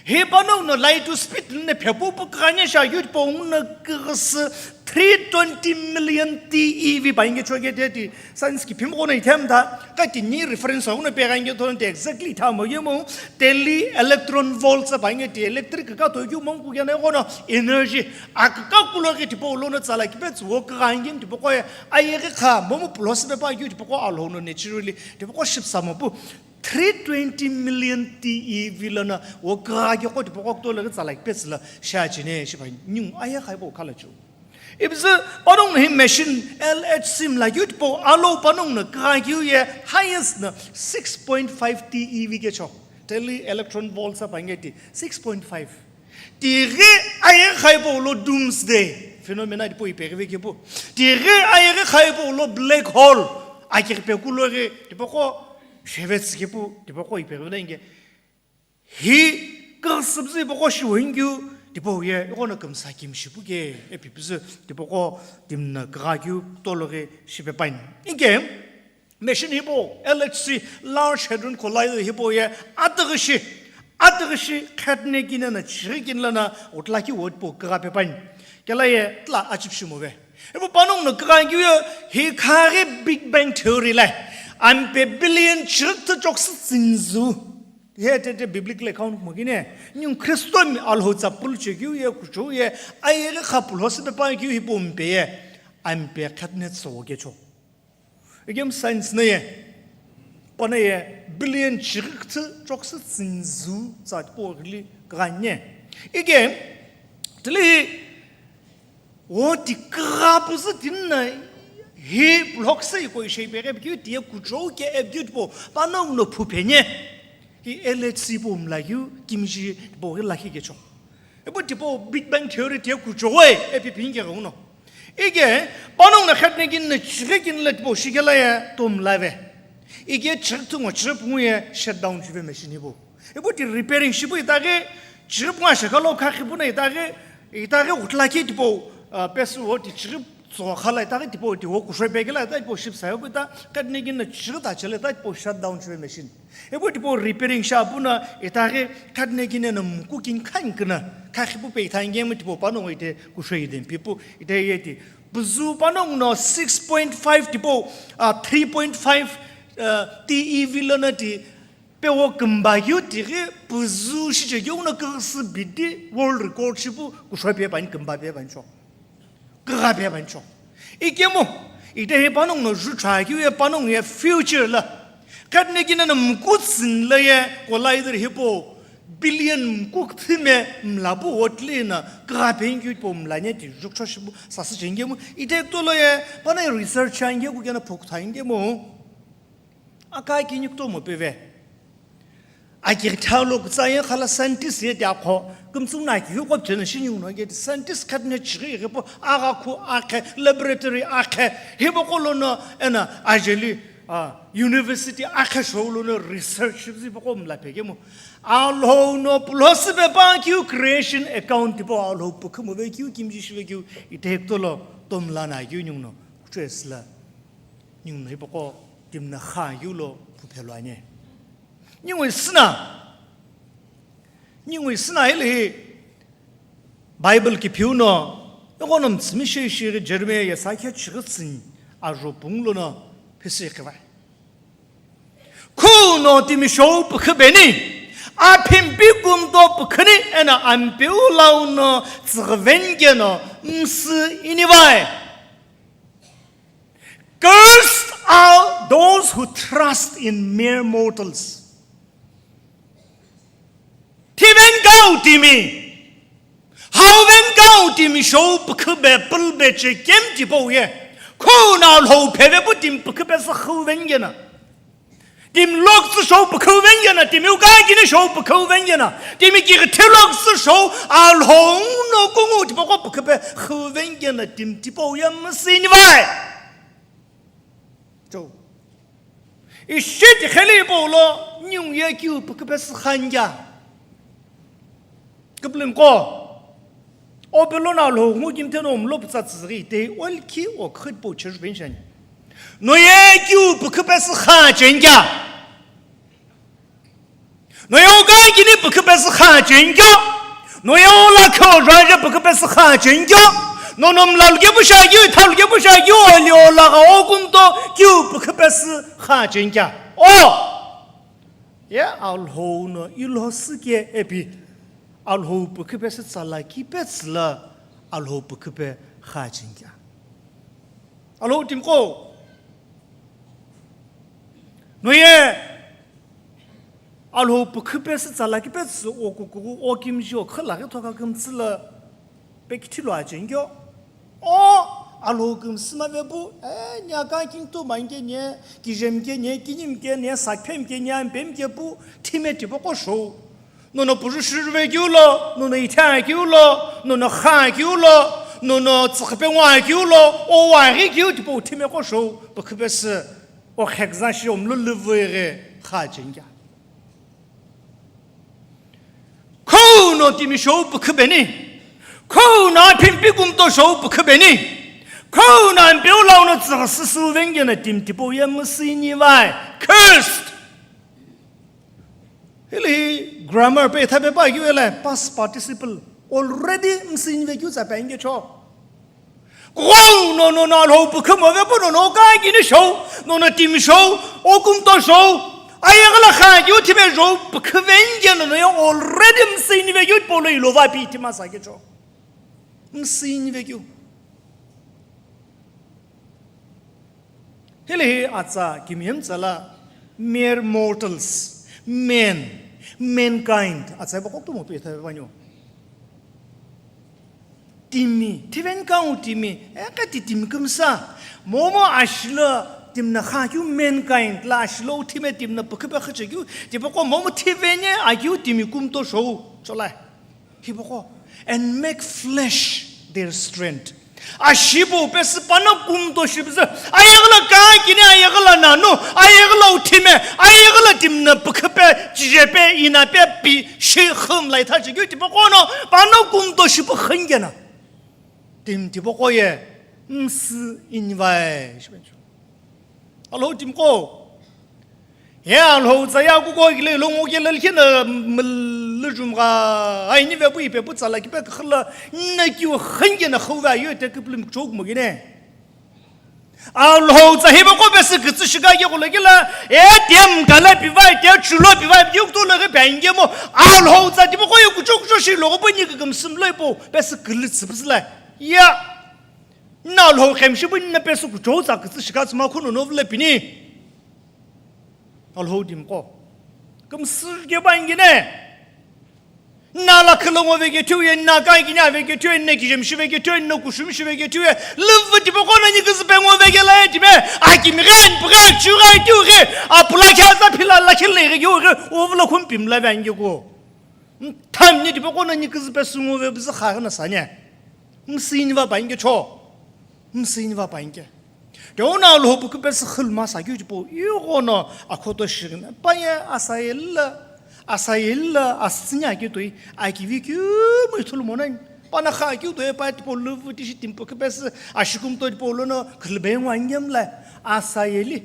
Hi panongu no light to speed ne phe pu pu kigha nye sha keu tipau uno kighisü three twenty million T E V pa inge choke te ti science ki phimqo no ithem da. Ka tini reference uno pe gha inge thono te exactly tha mo ye mo. Tili electron volts pa inge ti electric ka to keu mo ku kena ighono energy. Akaka kulo ghi tipau lono tsala kipetsü wo kigha ngini tipaqo ye ayeghi kha momu pulosi pe pa keu tipaqo alhou no naturally tipaqo shipsa mo pu three twenty million T E V lono wo kigha keu qo tipaqo kutolo ghi tsala kipetsü lo shi achine shipa ningu ayeghi kha ipo khala cheu. Ipuzu panongu no hi machine L H C mla keu tipau alhou panongu no kigha keu ye highest no six point five T E V kecho. Tili electron volts pa inge ti six point five. Tighi ayeghi kha ipo lo doomsday phenomena tipau ipeghi vekepu. Tighi ayeghi kha ipo lo black hole. Akighi pe kulo ghi tipaqo shevetsü kepu tipaqo ipeghi vena inge. Hi kighisüpzü ipaqo shiwo ingeu tipau ye ighono kümsa kimshipu ke epipüzü tipaqo timi no kigha keu kutolo ghi shipe pani. Inke machine hipau L H C, Large Hadron Collider hipau ye atüghüshi, atüghüshi khatne kine no chighi kine lono utla ki wo tipau kigha pe pani. Kela ye tila achipishi mo ve. Ipu panongu no kigha keu ye hi khaghi Big Bang Theory lai. Ampe billion chighi küthü chokisü tsünzu. He te te biblical account mo kine, ningu Khristo mi alhou tsa pulu che keu ye kuchou ye ayeghi kha pulosi pe pa keu hipau mpe ye ampe khatne tso kecho. Igem science na ye, pana ye billion chighi küthü chokisü tsünzu tsa tipau ghili kigha nye. Igem tili wo ti kigha püzü tini no hi block se iko ishe ipeghi pi keu ti ye kuchou ke epikeu tipau panongu no phu phe nye. Hi L H C pu mla keu kimiji tipau ghi lakhi kecho. Ipu tipau Big Bang Theory ti ye kuchou we epi pinge ghi uno. Ike panongu no khatne kine no chighi kine lo tipau shikela ye to mla ve. Ike chighi küthü ngo chighi pungu ye shut down shive machine hipau. Ipu ti repairing shipu itaghi chighi pungu ashekha lo khakhi pu no itaghi, itaghi utla ki tipau, ah, pesü wo ti chighi tso khala itaghi tipau ti wo kushou pe kela ita tipau shipsa yo pu ita khatne kine no chighi ta chele ita tipau shut down shive machine. Ipu tipau repairing sha pu no itaghi khatne kine no muku kini khani kina khakhi pu pe ita inge mu tipau panongu ite kushou ide pipu ite ye ti. Puzu panongu no six point five tipau, ah, three point five, ah, T E V lono ti pe wo kümba keu tighi puzu shiche keu no kighisü bidi world record shipu kushou pe pani kümba pe pani cho. Kigha pe pani cho. Ikemu ite hi panongu no ju cha keu ye panongu ye future la. Khatne kine no muku tsünlo ye collider hipau billion muku küthü me mla pu wo tili no kigha pe keu tipau mla nye ti ju cho shipu sasü che ingemu. Ite kutolo ye pana research cha inge ku kena phu kütha ingemu. Aka kini kutomo peve. Akighi thalo kutsa ye khala scientist ye ti akho. Kümtsü na ki yuko chena shini uno ye ti scientist khatne chighi ighi pu agha khu akhe laboratory akhe. Hipaqo lono ena ajeli a, university akhashou lono research shipuzi paqo mla pekemo. Alhou no pulosi pepa keu creation account tipo Alhou pukhu move keu kimji shive keu ite hekutolo tomla na keu ninguno kuchesla ninguno hipaqo timna kha keu lo puphelwane. Ninguno isina. Ninguno isina hili hi Bible kiphiu no, eghono mtsümi shei shiri Jeremiah yesa khe chighi tsüni ajo punglo no phisi khiva. Khuno timi shou pukhu beni, aphimpi kumto pukhuni ena ampeu lau no tsüghüven keno msü inivai. Cursed are those who trust in mere mortals. Thiven kau timi, hauven kau timi shou pukhu be pulbe che kem tipau ye. Khuno Alhou pheve pu timi pukhu be sü khuven kena. Timi loktsü shou pukhuven kena, timi uka kini shou pukhuven kena, timi kighithi loktsü shou Alhou no kungu tipaqo pukhu be khuven kena timi tipau ye msü inivai. Chou. Ishi tikheli paulo, ninguye keu pukhu be sü kha nkia. Kipling qo, o pelo no Alhou ngu kimthe no mlo putsa tsüzüghi te, olkhi o khit po church bench ani. Noye keu pukhu be sü kha che nkia. Noye uka kini pukhu be sü kha che nkyo. Noye o lakhi o jaje pukhu be sü kha che nkyo. Nono mlalu ke pusha keu, thalu ke pusha keu, oli o lagha o kumto keu pukhu be sü kha che nkya. O! Ye Alhou no ilhosü ke epi. Alhou pukhu be sü tsala ki pe tsüla Alhou pukhu be kha che nkya. Alhou timi qo. Noye Alhou pukhu pe sü tsala ki pe tsü o kukuku o kimji o khüla ghi thoka kümtsü la pe kithi lo ache nkyo. O Alhou kümsü ma ve pu, e, nya ka kingtu ma nke nye, kijem ke nye, kinim ke nye, sakphem ke nye, ampem ke pu, thime tipaqo shou. Nono puju shirve keu lo, nono itha keu lo, nono kha keu lo, nono tsükhüpe ngwa keu lo, o wa ghi keu tipau thime qo shou, pukhu pe sü, o khekza shi omlu lüvü ghi kha che nkya. Khuno timi shou pukhu beni, khuno aphimpi kumto shou pukhu beni, khuno ampeu lau no tsüghü süsü vengena timi tipau ye msü inivai. Cursed! Hili hi grammar pe itha pe pa keu ele past participle already msü inve keu tsa pe inge cho. Kugho nono no Alhou pukhu mo ve pu nono ka kini shou, nono timi shou, o kumto shou, ayeghi la kha keu thime shou pukhu venge nono ye already msü inve keu paulo ilo va pi ithima sa ke cho. Msü inve keu. Hili hi atsa kimiye mtsala mere mortals, men, mankind, atsa hipaqo kutomo pe itha vanyo. Timi, thiven kau timi, eka ti timi kümsa, momu ashilo timi na kha keu mankind la ashilo thime timi na pukhu pe kha che keu, tipaqo momu thiven ye akeu timi kumto shou, cholai. Hipaqo, and make flesh their strength. Ashipu pe sü pano kumto shipu sü, ayeghi la ka kini, ayeghi la nanu, ayeghi la uthime, ayeghi la timi na pukhu pe, chije pe, ina pe, pi, shi, khum, lai tha, chikeu tipaqo no, pano kumto shipu khingena. Timi tipaqo ye, msü inivai, shipu. Alhou timi qo. Ye Alhou tsa ya kuko kile lo ngo kile lkhena mlujum ga. Ai ni ve pu ipe pu tsala ki pe khla na ki wo khan ke na khou va yo te kiplim chok mo gine. Alhou tsa hipaqo pe sü kütsü shiga ye kulo kila. E tem kala pi vai te chulo pi vai yuk to le ge benge mo. Alhou tsa tipaqo yo kuchok cho shi lo go pu ni ke kümsüm lo ipo pe sü külü tsü psla. Ya. Na Alhou khem shi pu ni na pe sü kuchou tsa kütsü shiga tsü ma khuno no vle pini. Alhou timi qo. Kümsü ke ba ingine. Na la khülo ngo ve ke thiu ye, na kai kini ave ke thiu ye, na kijem shi ve ke thiu ye, na kushum shi ve ke thiu ye. Lüvü tipaqo na ni küzü pe ngo ve ke la ye timi. A kimi ghen, pughe, chu ghe, thiu ghe. A pula khe za phila la khile ghe, yu ghe. O vlo khum pim la ve ange ko. Tham ni tipaqo na ni küzü pe sü ngo ve bzü kha na sa ne. Msü ini va pa inge cho. Msü ini va pa inge. Teo no Alhou püküpesü khülma sa keu tipau ighono akhoto shighina. Pa ye Asayeli la, Asayeli la asütsüni akeu toi akivi keu mo ithulu monani. Pa no kha keu toi pa tipau lüvü tishi timi püküpesü ashikumto tipau lono khülbe ngwa ngem la Asayeli.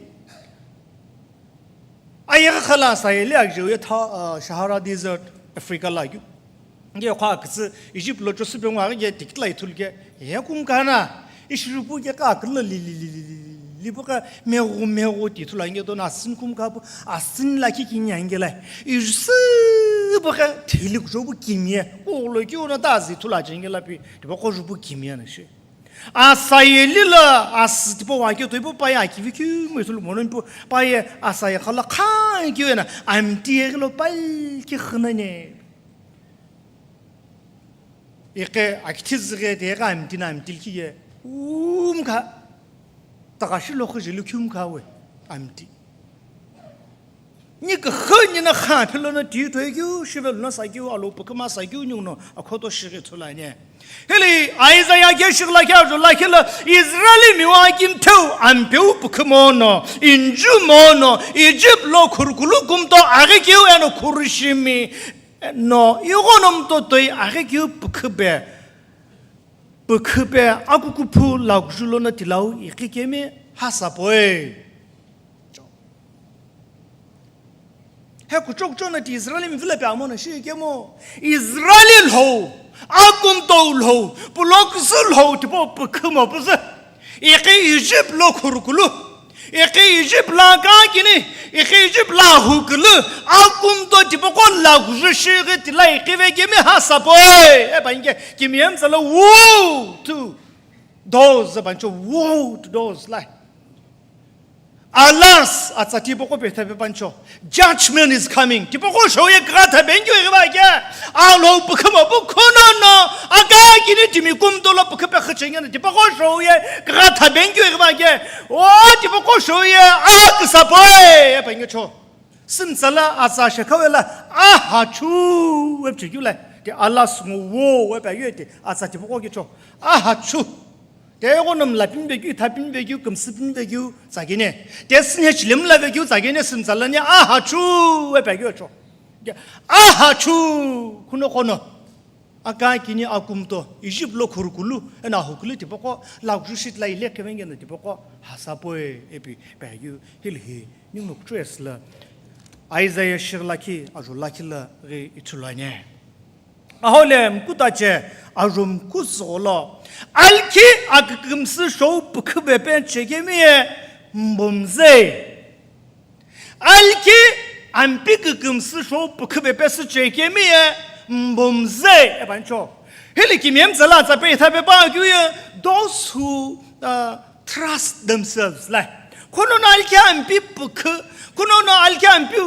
Ayeghi khala Asayeli aghi ye tha, ah, Sahara Desert, Africa la keu. Nge kha kütsü Egypt lo Joseph ngwa aghi ye tikitla ithulu ke, ye kumkana, ishi rupu ke ka kilo li, li, li, li, li, li, bu ka meghu, meghu ti ithulu ange dono asütsüni kumka pu, asütsüni lakhi kinya ange la. Ishi bu ka thili kujo bu kimye, ulo ki uno ta zi ithulu aje ange la pi, tipaqo ju bu kimye na shi. Asayeli la asü tipau wa keu toi pu pa ye akivi keu mo ithulu monani pu, pa ye Asayeli khala kha keu ena, amti ye lo pa ki khina ne. Iqe akithizüghi de iqe amti na amti likhi ye, umkha, tagashi lo khüjelu khiumkha we, amti. Ni küxü ni na kha philo no ti toi keu, shive lo no sa keu, Alhou püküma sa keu, ningu no akhoto shighi thulani. Hili Isaiah ke shighi lakhi ajo lakhi lo, Israeli miwa kimtheu, ampeu pükümo no, inju mo no, Egypt lo khurukulu kumto aghi keu eno khurushimi. No, ighono mtotoi aghi keu püküpe, püküpe akukuphu lakuju lono tilau iqikemi hasapoi. He kuchou kuchou no ti Israeli mvila pe amo no shi kemo. Israeli lhou, akumto lhou, pulokusu lhou tipau pükümo pusu. Iqi Egypt lo khurukulu. Iqi Egypt la kakini, iqi Egypt la hukulu, akumto tipaqo lakuju shighi tila iqi vekemi hasapoi. E pa inge, kimiye mtsala woe to those, e pa incho, woe to those la. Alas, atsa tipaqo petha pe pa incho. Judgment is coming. Tipaqo shou ye kugha thabenkeu ighiba ke. Alhou pükümo pu khuno no, akakini timi kumto lo püküpe khüchengena. Tipaqo shou ye kugha thabenkeu ighiba ke. O, tipaqo shou ye aküsapoi, e pa inge cho. Sümtsala atsa shekhawe la, ahachu, we pchekeu la. Ti alas ngo wo, we pa ye ti atsa tipaqo ke cho. Ahachu. Te ighono mla pimbe keu, tha pimbe keu, kümsü pimbe keu, tsakene. Te sünhe chile mla ve keu, tsakene sümtsala ni, ahachu, we pa keu cho. Ke, ahachu, khuno khuno. Akakini akumto, Egypt lo khurukulu, eno ahukulu tipaqo, lakuju shitla ile kevengeno tipaqo, hasapoi, e pi, pa keu, hili hi, ningu no kuchou esü la. Isaiah shighi lakhi, ajo lakhi la ghi ithulu ani. Ahole mkutache ajo mkusügholo. Alki akükümsü shou püküpe pe chekemi ye mbomzei. Alki ampi kükümsü shou püküpe pesü chekemi ye mbomzei. E pa incho. Hili kimiye mtsala atsa petha pe pa keu ye those who, uh, trust themselves la. Khuno no alki ampi pükü, khuno no alki ampi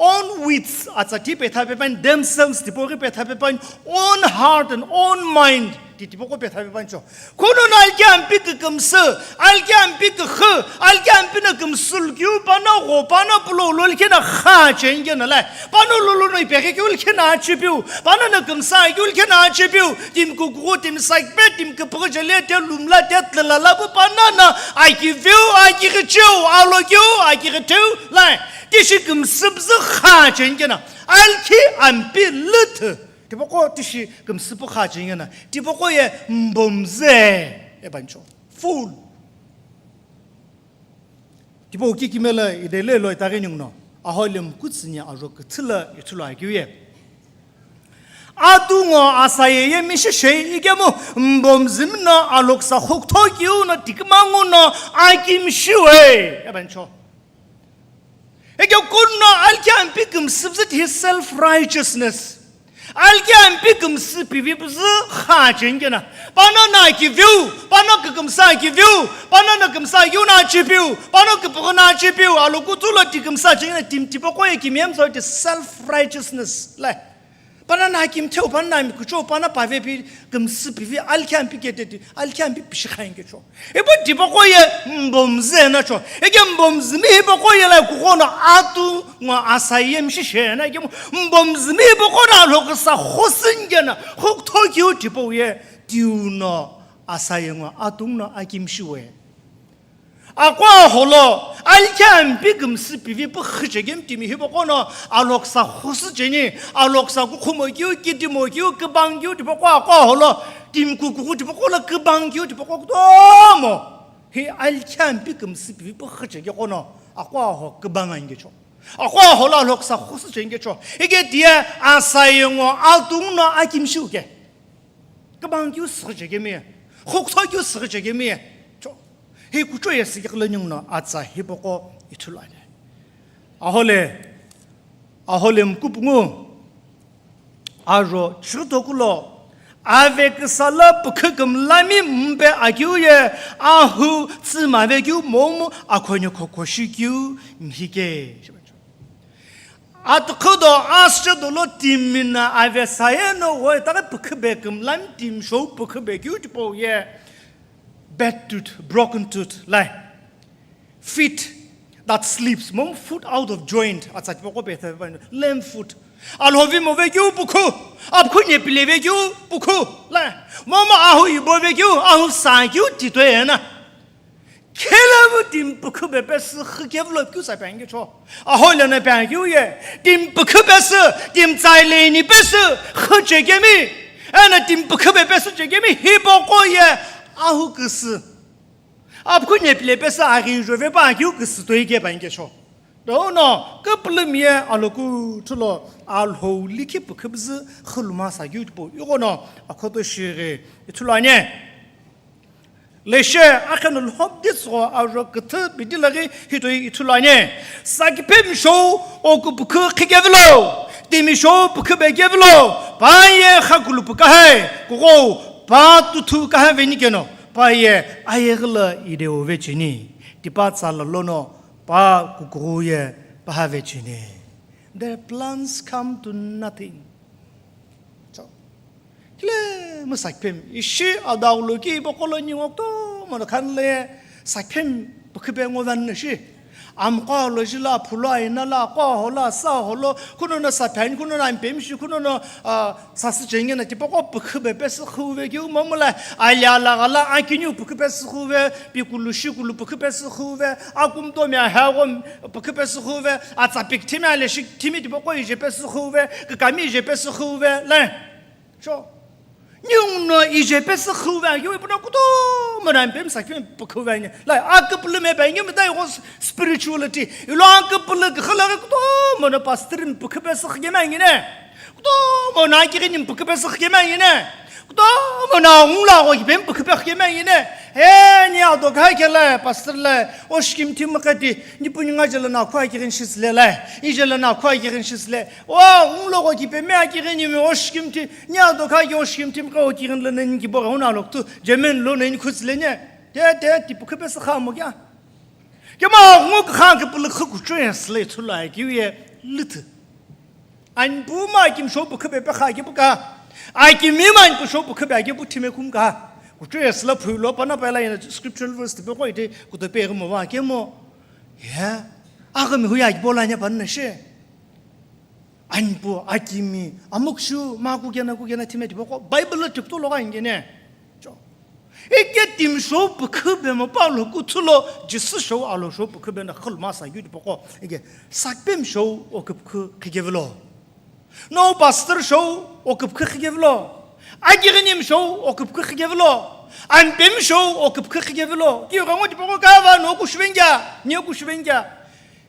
own wits, atsa ti petha pe pa in, themselves tipaqo petha pe pa in, own heart and own mind, ti tipaqo petha pe pa incho. Khuno no alki ampi kükümsü, alki ampi küxü, alki ampi no kümsü likhiu, pa no gho, pa no pulo lo likhi no kha chengena la. Pa no lolo no ipeghi keu likhi no achipiu, pa no no kümsa keu likhi no achipiu, timi kukughu, timi sakpe, timi küpüghü chele, te lumla, te tlala la pu pa no no akiviu, akighichiu, alokeu, akighichiu la. Tishi kümsüpüzü kha chengena, alki ampi lüthü. Tipaqo tishi kümsüpü kha chengena, tipaqo ye mbomze, e pa incho. Fool. Tipau kikimelo idele lo itaghi ningu no, ahole mkutsüni ajo küthü la ithulu akeu ye. Atu ngo Asayeli ye mishi shei ikemu mbomzimi no alhoksa khukutho keu no tikima ngu no akimshiwe, e pa incho. Eke kuno alki ampi kümsüpüzü ti self-righteousness. Alki ampi kümsü pivi püzü kha chengena. Pa no no akiviu, pa no kükümsa akiviu, pa no no kümsa akiu no achipiu, pa no küpüghü no achipiu, alokutu lo ti kümsa chengena, timi tipaqo ye kimiye mtsau ti self-righteousness la. Pa no no akimtheu, pa no no amikuchou, pa no pave pi kümsü pivi, alki ampi kete ti, alki ampi pishi kha inge cho. Ipu tipaqo ye mbomze na cho. Eke mbomzimi hipaqo ye la kughono atu ngo Asayeli ye mishi shena ikemu mbomzimi hipaqo no alhoksa khosü ingena khukutho keu tipau ye tiu no Asayeli ngo atu no akimshiwe. Aqo aholo, alikhi ampi kümsü pivi püxü chekemi timi hipaqo no, alhoksa xusü cheni, alhoksa kukhumo keu, kitimo keu, kübang keu tipaqo aqo aholo, timi kukughu tipaqo lo kübang keu tipaqo kutomo. Hi alikhi ampi kümsü pivi püxü chekeqo no, aqo aho kübang angecho. Aqo aholo alhoksa xusü chengecho. Ike tiye asayengo atung no akimshiu ke. Kübang keu süghü chekemi, xukutho keu süghü chekemi. Cho. Hi kucho ye sikekle ningu no atsa hipaqo ithulu ani. Ahole, ahole mkupungu, ajo chütokulo, ave küsala püküküm lami mpe akeu ye, ahu tsüma vekeu momu akhonye khokhoshi keu mhike. Atükhü do asüche dolo timi na ave saye no wo itaghi pükhübe kümlami timi shou pükhübe keu tipau ye bad tooth, broken tooth, lai. Feet that slips, momu foot out of joint, atsa tipaqo pethe, lame foot. Alhovi move keu pükhu, apkhu nyepile ve keu pükhu, lai. Momu ahu ibo ve keu, ahu sa keu titoye na. Khelavu timi pükhübe pesü xükevülo keu sa pengecho. Ahole no pengekeu ye, timi pükhü pesü, timi tsaileni pesü xü chekemi, eno timi pükhübe pesü chekemi hipaqo ye ahu küsü. Apkhu nyepile pesü aghi jove pa keu küsü toi ke pengecho. Dono, küpülümi ye alokuthulo alhou likhi pükhübüzü xüluma sa keu tipau. Ighono, akhoto shighi ithulu ani. Leshe akheno lhobdi tsügho ajo küthü bidi laghi hitoi ithulu ani. Sakiphem shou oküpükü khikevilo, timi shou pükhübe kevilo, pa ye xakulupu kahai, kughou, pa tuthu kahai veni keno, pa ye ayeghi lo ideo vecheni, tipa tsala lono pa kukughu ye paha vecheni. Their plans come to nothing. So, kile mu sakiphem, ishi adaghulo ki ibo qolo ningu kutomo no khanle sakiphem pükhübe ngo vanna shi. Amqo lo jila phulo aina la aqo ho la sa holo, kuno no saphani, kuno no ampemi shi, kuno no, ah, sasü chenge na tipaqo pükhübe pesü xüve keu momu la, ali alagha la akiniu pükhü pesü xüve, pikulu shikulu pükhü pesü xüve, akumtomi ahagho pükhü pesü xüve, atsa pikithimi aleshi kithimi tipaqo ije pesü xüve, kükami ije pesü xüve, le. So, ningu no ije pesü xüve, yo ipuno kutomo no ampemi sakiphem pükhüve ani. Lai, aküpülü me pengi mita yo spirituality. Ilo aküpülü kükhala kutomo no pastor mi pükhü pesü xükemi ani ne. Kutomo no akighi ni pükhü pesü xükemi ani ne. Kutomo no ungla go kipemi pükhü pesü xükemi ani ne. He, ni ado kha kela pastor le, oshikimthi mukati, ni puni nga jela na khua kighin shisle lai. Ijela na khua kighin shisle. O, unglo go kipemi akighi ni mi oshikimthi. Nya do kha yo shim tim ka o kirin le nen ki bo ga una lok tu, jemen lo nen khut le nya. Te, te, ti pukhe pe sa kha mo kya. Ke ma ngu kha ke puluk khu kuchwe sle thula ki ye lütü. An bu ma kim sho pukhe pe kha ki bu ka. Ai ki mi man pu sho pukhe pe ki bu time kum ka. Kuchwe sle phu lo pa na pa la ina scriptural verse te pe ko ite ku te pe mo wa ke mo. Ya. A ga mi hu ya ki bo la nya pa na she. Anpu, akimi, amukshu, ma kukena, kukena, thime tipaqo, Bible lo tiptu lo gha ingene. Cho. Ike tim show pukhu be mo Paulo kuthulo, Jisu show alo show pukhu be na khul masa yu tipaqo. Ike sakpem show o kupkhu khikevilo. No pastor show o kupkhu khikevilo. Agiginim show o kupkhu khikevilo. Anpem show o kupkhu khikevilo. Ki gha ngo tipaqo ka va no kushvengya, ni kushvengya.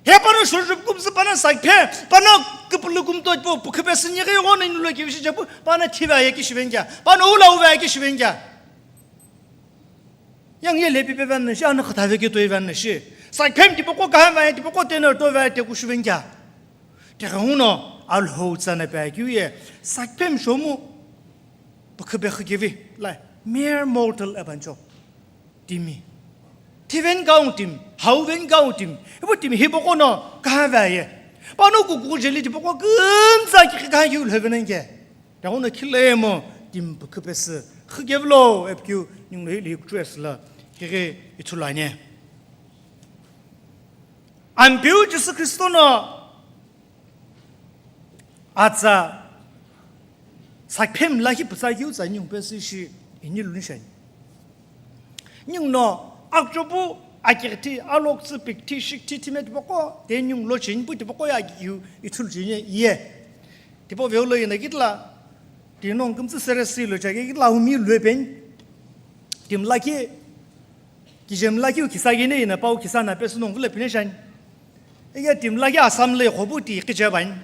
He pano shurjup kumsü pano sakphe, pano kupulu kumto po, pukhupe sinye ke go ne nulo ke vishi japu, pano thiva ye ki shivenja, pano ula uva ye ki shivenja. Yang ye lepi pe van shi, ano khata ve ke to van shi. Sakphem tipaqo ka van tipaqo teno to va te ku shivenja. Te uno, alho tsana pe ki ye, sakphem shomu, pukhupe khukevi, lai, mere mortal ebancho. Timi. Thiven kaung tim, hauven kaung tim. Ibo timi hipaqo no kahava ye. Pano kuku jeli tipaqo kunza ki kayu lhevenenge. Tahu no khilemo tim pukupes khigevlo epkiu ninglo hili kuchwes la kiri ithulane. Ampiu Jisu Kristo no atsa sakphem lakhi pütsa kiu tsa ningu pesü shi ini luni shani. Ningu no akchopu Akighithi, alokütsü, pikthi, shikthi, thime tipaqo, tenyung lo cheni pu tipaqo ye akighiu ithulu cheni ye. Tipau veulo ina kitla, tinong kümtsü seresi lo chagi kitla umi lue pen. Tim lakhi, kijem lakhi u kisa gene ina pau kisa na pesu nong vula pine shan. Ege tim lakhi Assam le khobu ti kiche ban.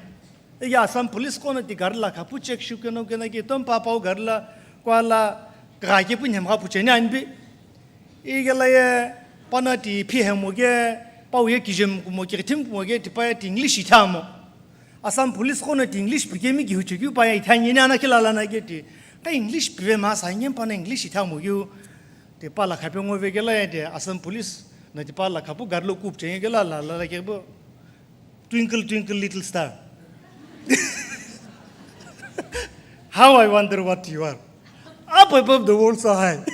Ege Assam police kono ti gari la khapu check shu keno kena ki tom pa pau gari la kwa la ga ke pu nyem ga pu cheni anbi. Ege la ye pana ti phi hemo ge pau ye kijem kumo ki thim kumo ge ti pa ye ti English ithamo. Assam police kono ti English pike mi ki huche ki pa ye ithani ni ana kila la na ge ti. Ka English pive ma sa nyen pana English ithamo yu. Ti pa la khape ngo ve ge la ye ti Assam police na ti pa la khapu gari lo kup cheni ge la la la ke bo. Twinkle, twinkle, little star. How I wonder what you are. Up above the world so high.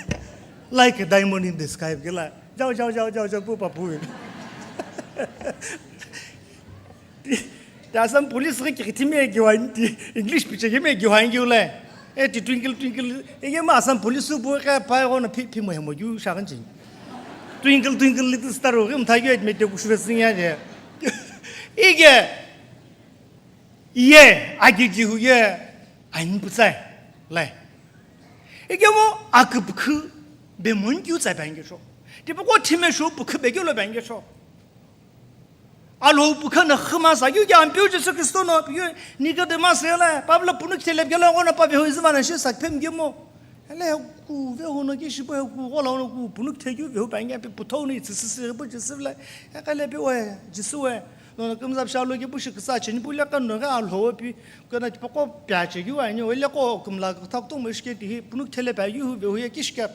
Like a diamond in the sky. Kila. Jao, jao, jao, jao, jao, pu, pa, pu. Ti Assam police ki ki thime ki wan ti English piche ki me ki wan ki ule. E ti twinkle, twinkle. E ke ma Assam police bu ka pa go na phi, phi mo he mo ju sha kan ching. Twinkle, twinkle, little star, o, mtha yu me te ku shuve sing ya je. Ige, ye, agi gi hu ye, ain putsai, lai. Ige mo, akupkhu, be mon kyu tsai bang cho. Tipaqo thime shu pukhu be lo bang cho. Alhou pukha na khuma sa yu ya Ampeu Jesu Kristo no yu Nicodemus la, Pablo punu kithele gelo ngo na pa be ho izva na shi sa phem gemo. Ele ku ve ho no ki shi po ku go la no ku punu kithe yu ve ho pa nge pe puthou ni tsisi si po Jesu la. Ya ka le pe we, Jesu we. No no kumza sha lo ki pu shi ksa cheni pu le ka no ga alhou pi. Ko na tipaqo pya che yu ani, o le ko kumla thak to mo shi ke ti punu kithele pa yu ve ho ye ki shi ke.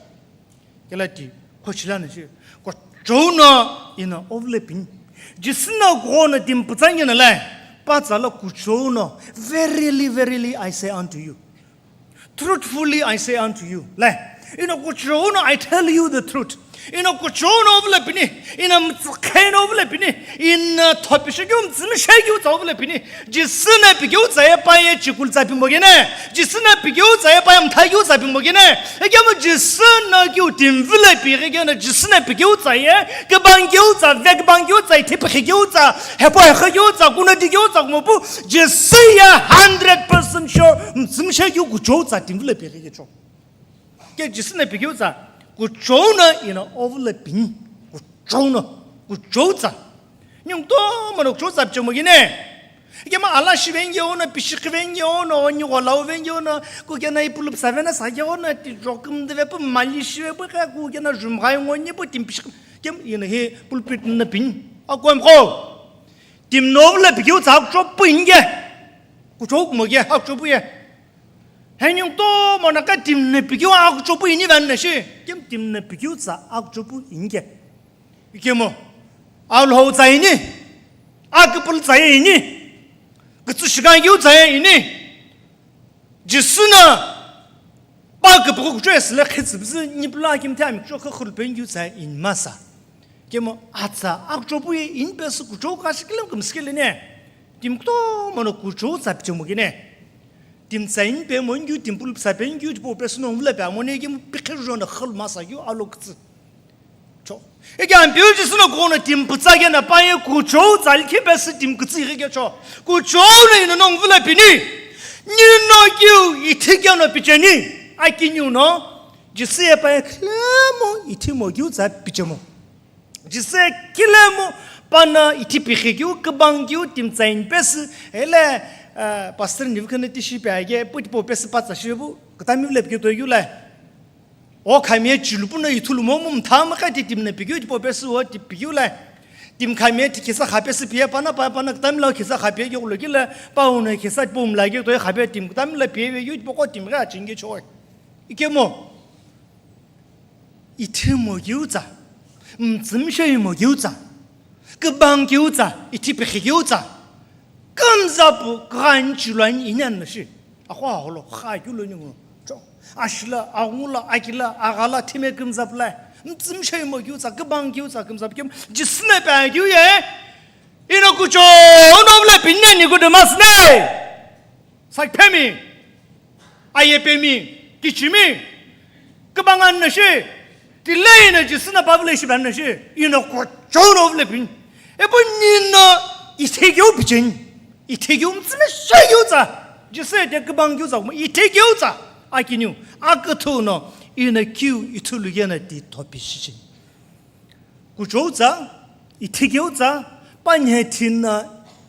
Kila ti, ko chila na chi, ko chou no ina ovle pin. Jisü no ko no tim putsa nge na lai, pa tsa lo ku chou no, verily, verily, I say unto you. Truthfully, I say unto you. Lai, ina ku chou no, I tell you the truth. Ina ku chou no ovle pini, ina mtsa khe no ovle pini, ina thopi shi gyu mtsa mi shi gyu tsa ovle pini. Jisü na pikeu tsa ye pa ye chikul tsa pimo gene. Jisü na pikeu tsa ye pa ye mtha keu tsa pimo gene. Ege mo Jisü na keu timvile pi gene Jisü na pikeu tsa ye. Kebang keu tsa, vekebang keu tsa, ithi pikhi keu tsa, hepo hekhe keu tsa, kuna di keu tsa, kumo pu. Jisü ye hundred percent sure. Mtsumshe keu kuchou tsa timvile pi gene cho. Ke Jisü na pikeu tsa, kuchou no ina ovle pin, kuchou no, kuchou tsa. Nyung to mano kuchou tsa pichemo gine. Ke ma ala shi venge ono, pishi venge ono, ni golau venge ono, ku ke na ipulup savena sa ke ono, ti jokum de ve pu mali shi ve pu ka ku ke na jum gai ngo ni pu tim pishi. Ke ina he pulpit na pin. A kom ko. Tim no ovle pikeu tsa kuchou pu inge. Kuchou mo ge, kuchou pu ye. Henyung to mona ka tim na pikeu akuchopu ini van na shi. Kim tim na pikeu tsa akuchopu inke. Ikemo. Alhou tsa ini. Akupul tsa ini. Kutsu shikan keu tsa ini. Jisü na. Pa kupu kuchou esle khitsibzi nipla kim te ami kuchou khakhul pen keu tsa in masa. Kemo atsa akuchopu ye in pesu kuchou ka shikilem kumskele ne. Tim kutomo no kuchou tsa pichemo gene. Tim tsa in pe mo ngiu, tim pul tsa pe ngiu, tipo pe sino mvula pe amone gem pikhe jona khol masa yu alo kutsi. Cho. Ege Ampeu Jisü no kono tim putsa gena pa ye kuchou tsa likhi pe si tim kutsi ri ge cho. Kuchou no ino no mvula pini. Ni no giu ithi geno picheni. Aki ni no. Jisü ye pa ye klemo ithi mo giu tsa pichemo. Jisü kilemu pana ithi pikhi kiu, kibang kiu, timtsain pesi, ele, eh, pastor nivu khana tishi pe age, puti po pesi patsa shibu, kutami le pikiu toyu le. O khamie chilupu no ithulu momu mthama ka ti timna pikiu, tipo pesi o ti pikiu le. Tim khamie ti kisa kha pesi pie pana, pa pana kutami la kisa kha pie kiu lo kile, pa uno kisa tipo mla kiu toyu kha pie tim kutami la pie ve yu, tipo ko tim ga chingi choi. Ikemo. Ithi mogiu tsa, mtsümshe mogiu tsa, kibang kiu tsa, ithi pikhi kiu tsa, kamzapu khan chulani inan na shi. Akho aholo, kha kiu lo ningu. Cho, ashila, angula, akila, agala, thime kimzap la. Mtsümshe mogiu tsa, kibang kiu tsa, kimzap kim, Jisü na pa kiu ye. Ino kucho, ono mla pinne ni kudu mas ne. Sakphemi, ayepemi, kichimi, kibangan na shi, Tilehi no Jisü no pa vüle shi bani shi, ino kuchou no vüle pini. Ipu nino ithikeu picheni. Ithikeu mtsime shekeu tsa. Jisü ite kübang keu tsa, ithikeu tsa. Akiniu, aküthü no, ino kiu ithulu yena ti thopi shicheni. Kuchou tsa, ithikeu tsa, panhe thina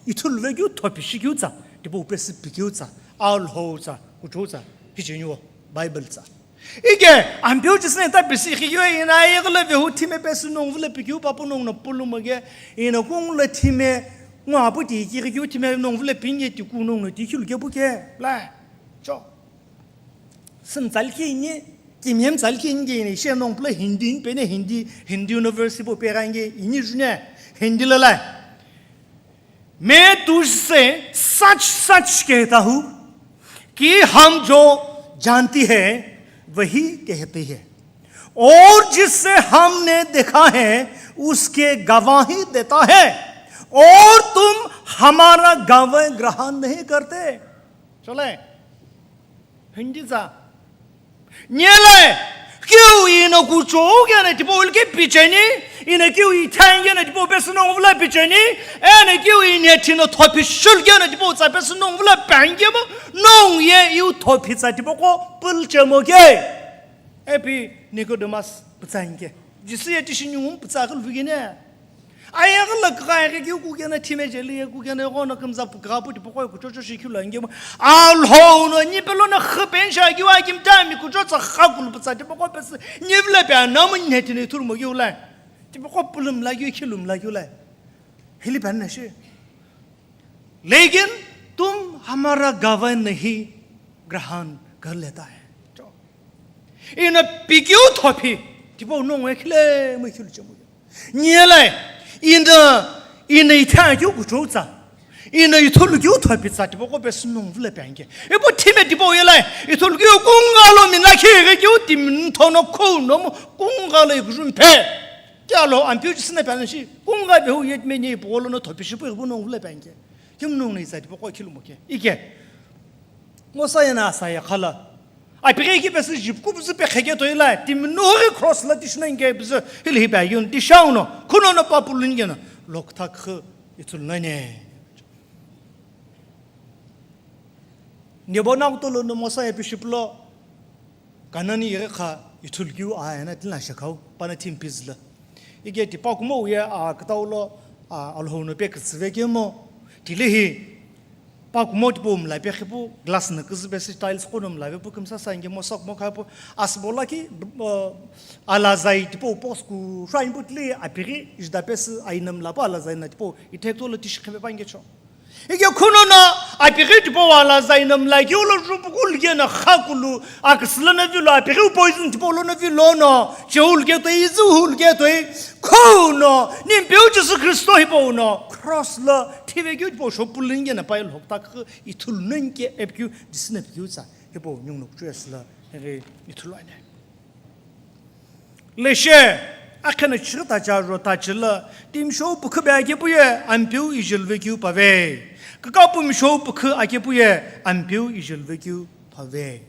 ithulu vekeu thopi shikeu tsa, tipau pesü pikeu tsa, Alhou tsa, kuchou tsa, hicheni wo, Bible tsa. Ike, Ampeu Jisü no ta pisi ikhikeu, ina ayeghi lo vehu thime pesü nongu vüle pikeu papu nongu no pulumo ke, ina kungula thime, ngwa apu ti ikikeu thime nongu vüle pinge ti ku nongu no ti khilu ke pu ke, la, cho. Sümtsa likhi ini, kimiyemtsa likhi ini ke ini, she nongu pula Hindi ini pene Hindi, Hindi University pu pegha inge, ini june, Hindi lo la. मैं तुझसे सच सच कहता हूं कि हम जो जानती है वही कहते हैं और जिससे हमने देखा है उसके गवाही देता है और तुम हमारा गवाही ग्रहण नहीं करते। चले हिंदी जा। Nyele, kiu ino kuchou kena tipau ilike picheni, ino kiu ithai kena tipau pesü nongu vüle picheni, eno kiu ino thino thopi shulu kena tipau tsa pesü nongu vüle pangemo, nongu ye iu thopi tsa tipaqo pulchemo ke. Epi Nicodemus pütsa inke. Jisü ye tishi nyungu pütsa kulu vugene. Ayeghi lo kugha eghi keu kukena thime jeli ye kukena ighono kümza pukugha pu tipaqo kuchocho shi khilu angemo. Alhou no nyi pelo no khüpen sha keu akimtami kuchotsa khakulu pütsa tipaqo pesü nyi vüle pe anamu nhetini thulumo keu la. Tipaqo pulum la keu khilum la keu la. Hili pan na shi. लेकिन तुम हमारा गवाही नहीं ग्रहण कर लेता है। Ino pikeu thopi, tipau nongu ekhile mo ikhilu chemu. Nyele, ino, ino ithai keu kuchou tsa, ino ithulu keu thopi tsa, tipaqo pesü nongu vüle pangke. Ipu thime tipau yele, ithulu keu kungalo mina khighi keu timi nthono khou nomu kungalo ikujumphe. Kya lo Ampeu Jisü no pano shi, kungha vehu ye timi ni pugho lono thopi shipu ighipu nongu vüle pangke. Kemu nongu no itsa tipaqo ikhilu mo ke. Ike. Ngo sa yena sa ya khala. Apighi ki pesü jipu kupuzü pe kheke toi la, timi noghi cross la tishina inke püzü, hili hi pa yun, tishau no, khuno no papulu inke no, lokthak khu ithulu nani. Nebo naghuto lono Mosaya pi shipulo, Kanani yeghi kha ithulu keu a ena tila shekhau, pana team pizla. Ike tipa kumo uye a kütau lo, a, Alhou no pe kütsüve kemo, tilehi, pa kumo tipau mla pe khipu, glass no küzü pesü tiles qo no mla pe pu kümsa sa inke Mosa kumo kha pu, asübo la ki, uh, alazai tipau post ku shrine pu tile apighi, jida pesü aina mla pu alazai na tipau, ithekto lo tishi khipe pa inke cho. Ike khuno no apighi tipau alazai no mla keu lo jupuku lukeno khakulu aküsü lono vilo apighi poison tipau lono vilo no chehu luketoi, izuhu luketoi, khou no, Nimpeu Jisü Kristo hipau no, cross lo thive keu tipau shopulu inke no pa lokthak khu ithulu nani ke epi keu, Jisü no epi keu tsa, hipau ningu no kuchou yesü lo, heghi ithulu ani. Leshe, akheno chighi tacha ro tachila, timshou pükhu be akepu ye, Ampeu ijulve keu pave. Kükapumshou pükhu akepu ye, Ampeu ijulve keu pave.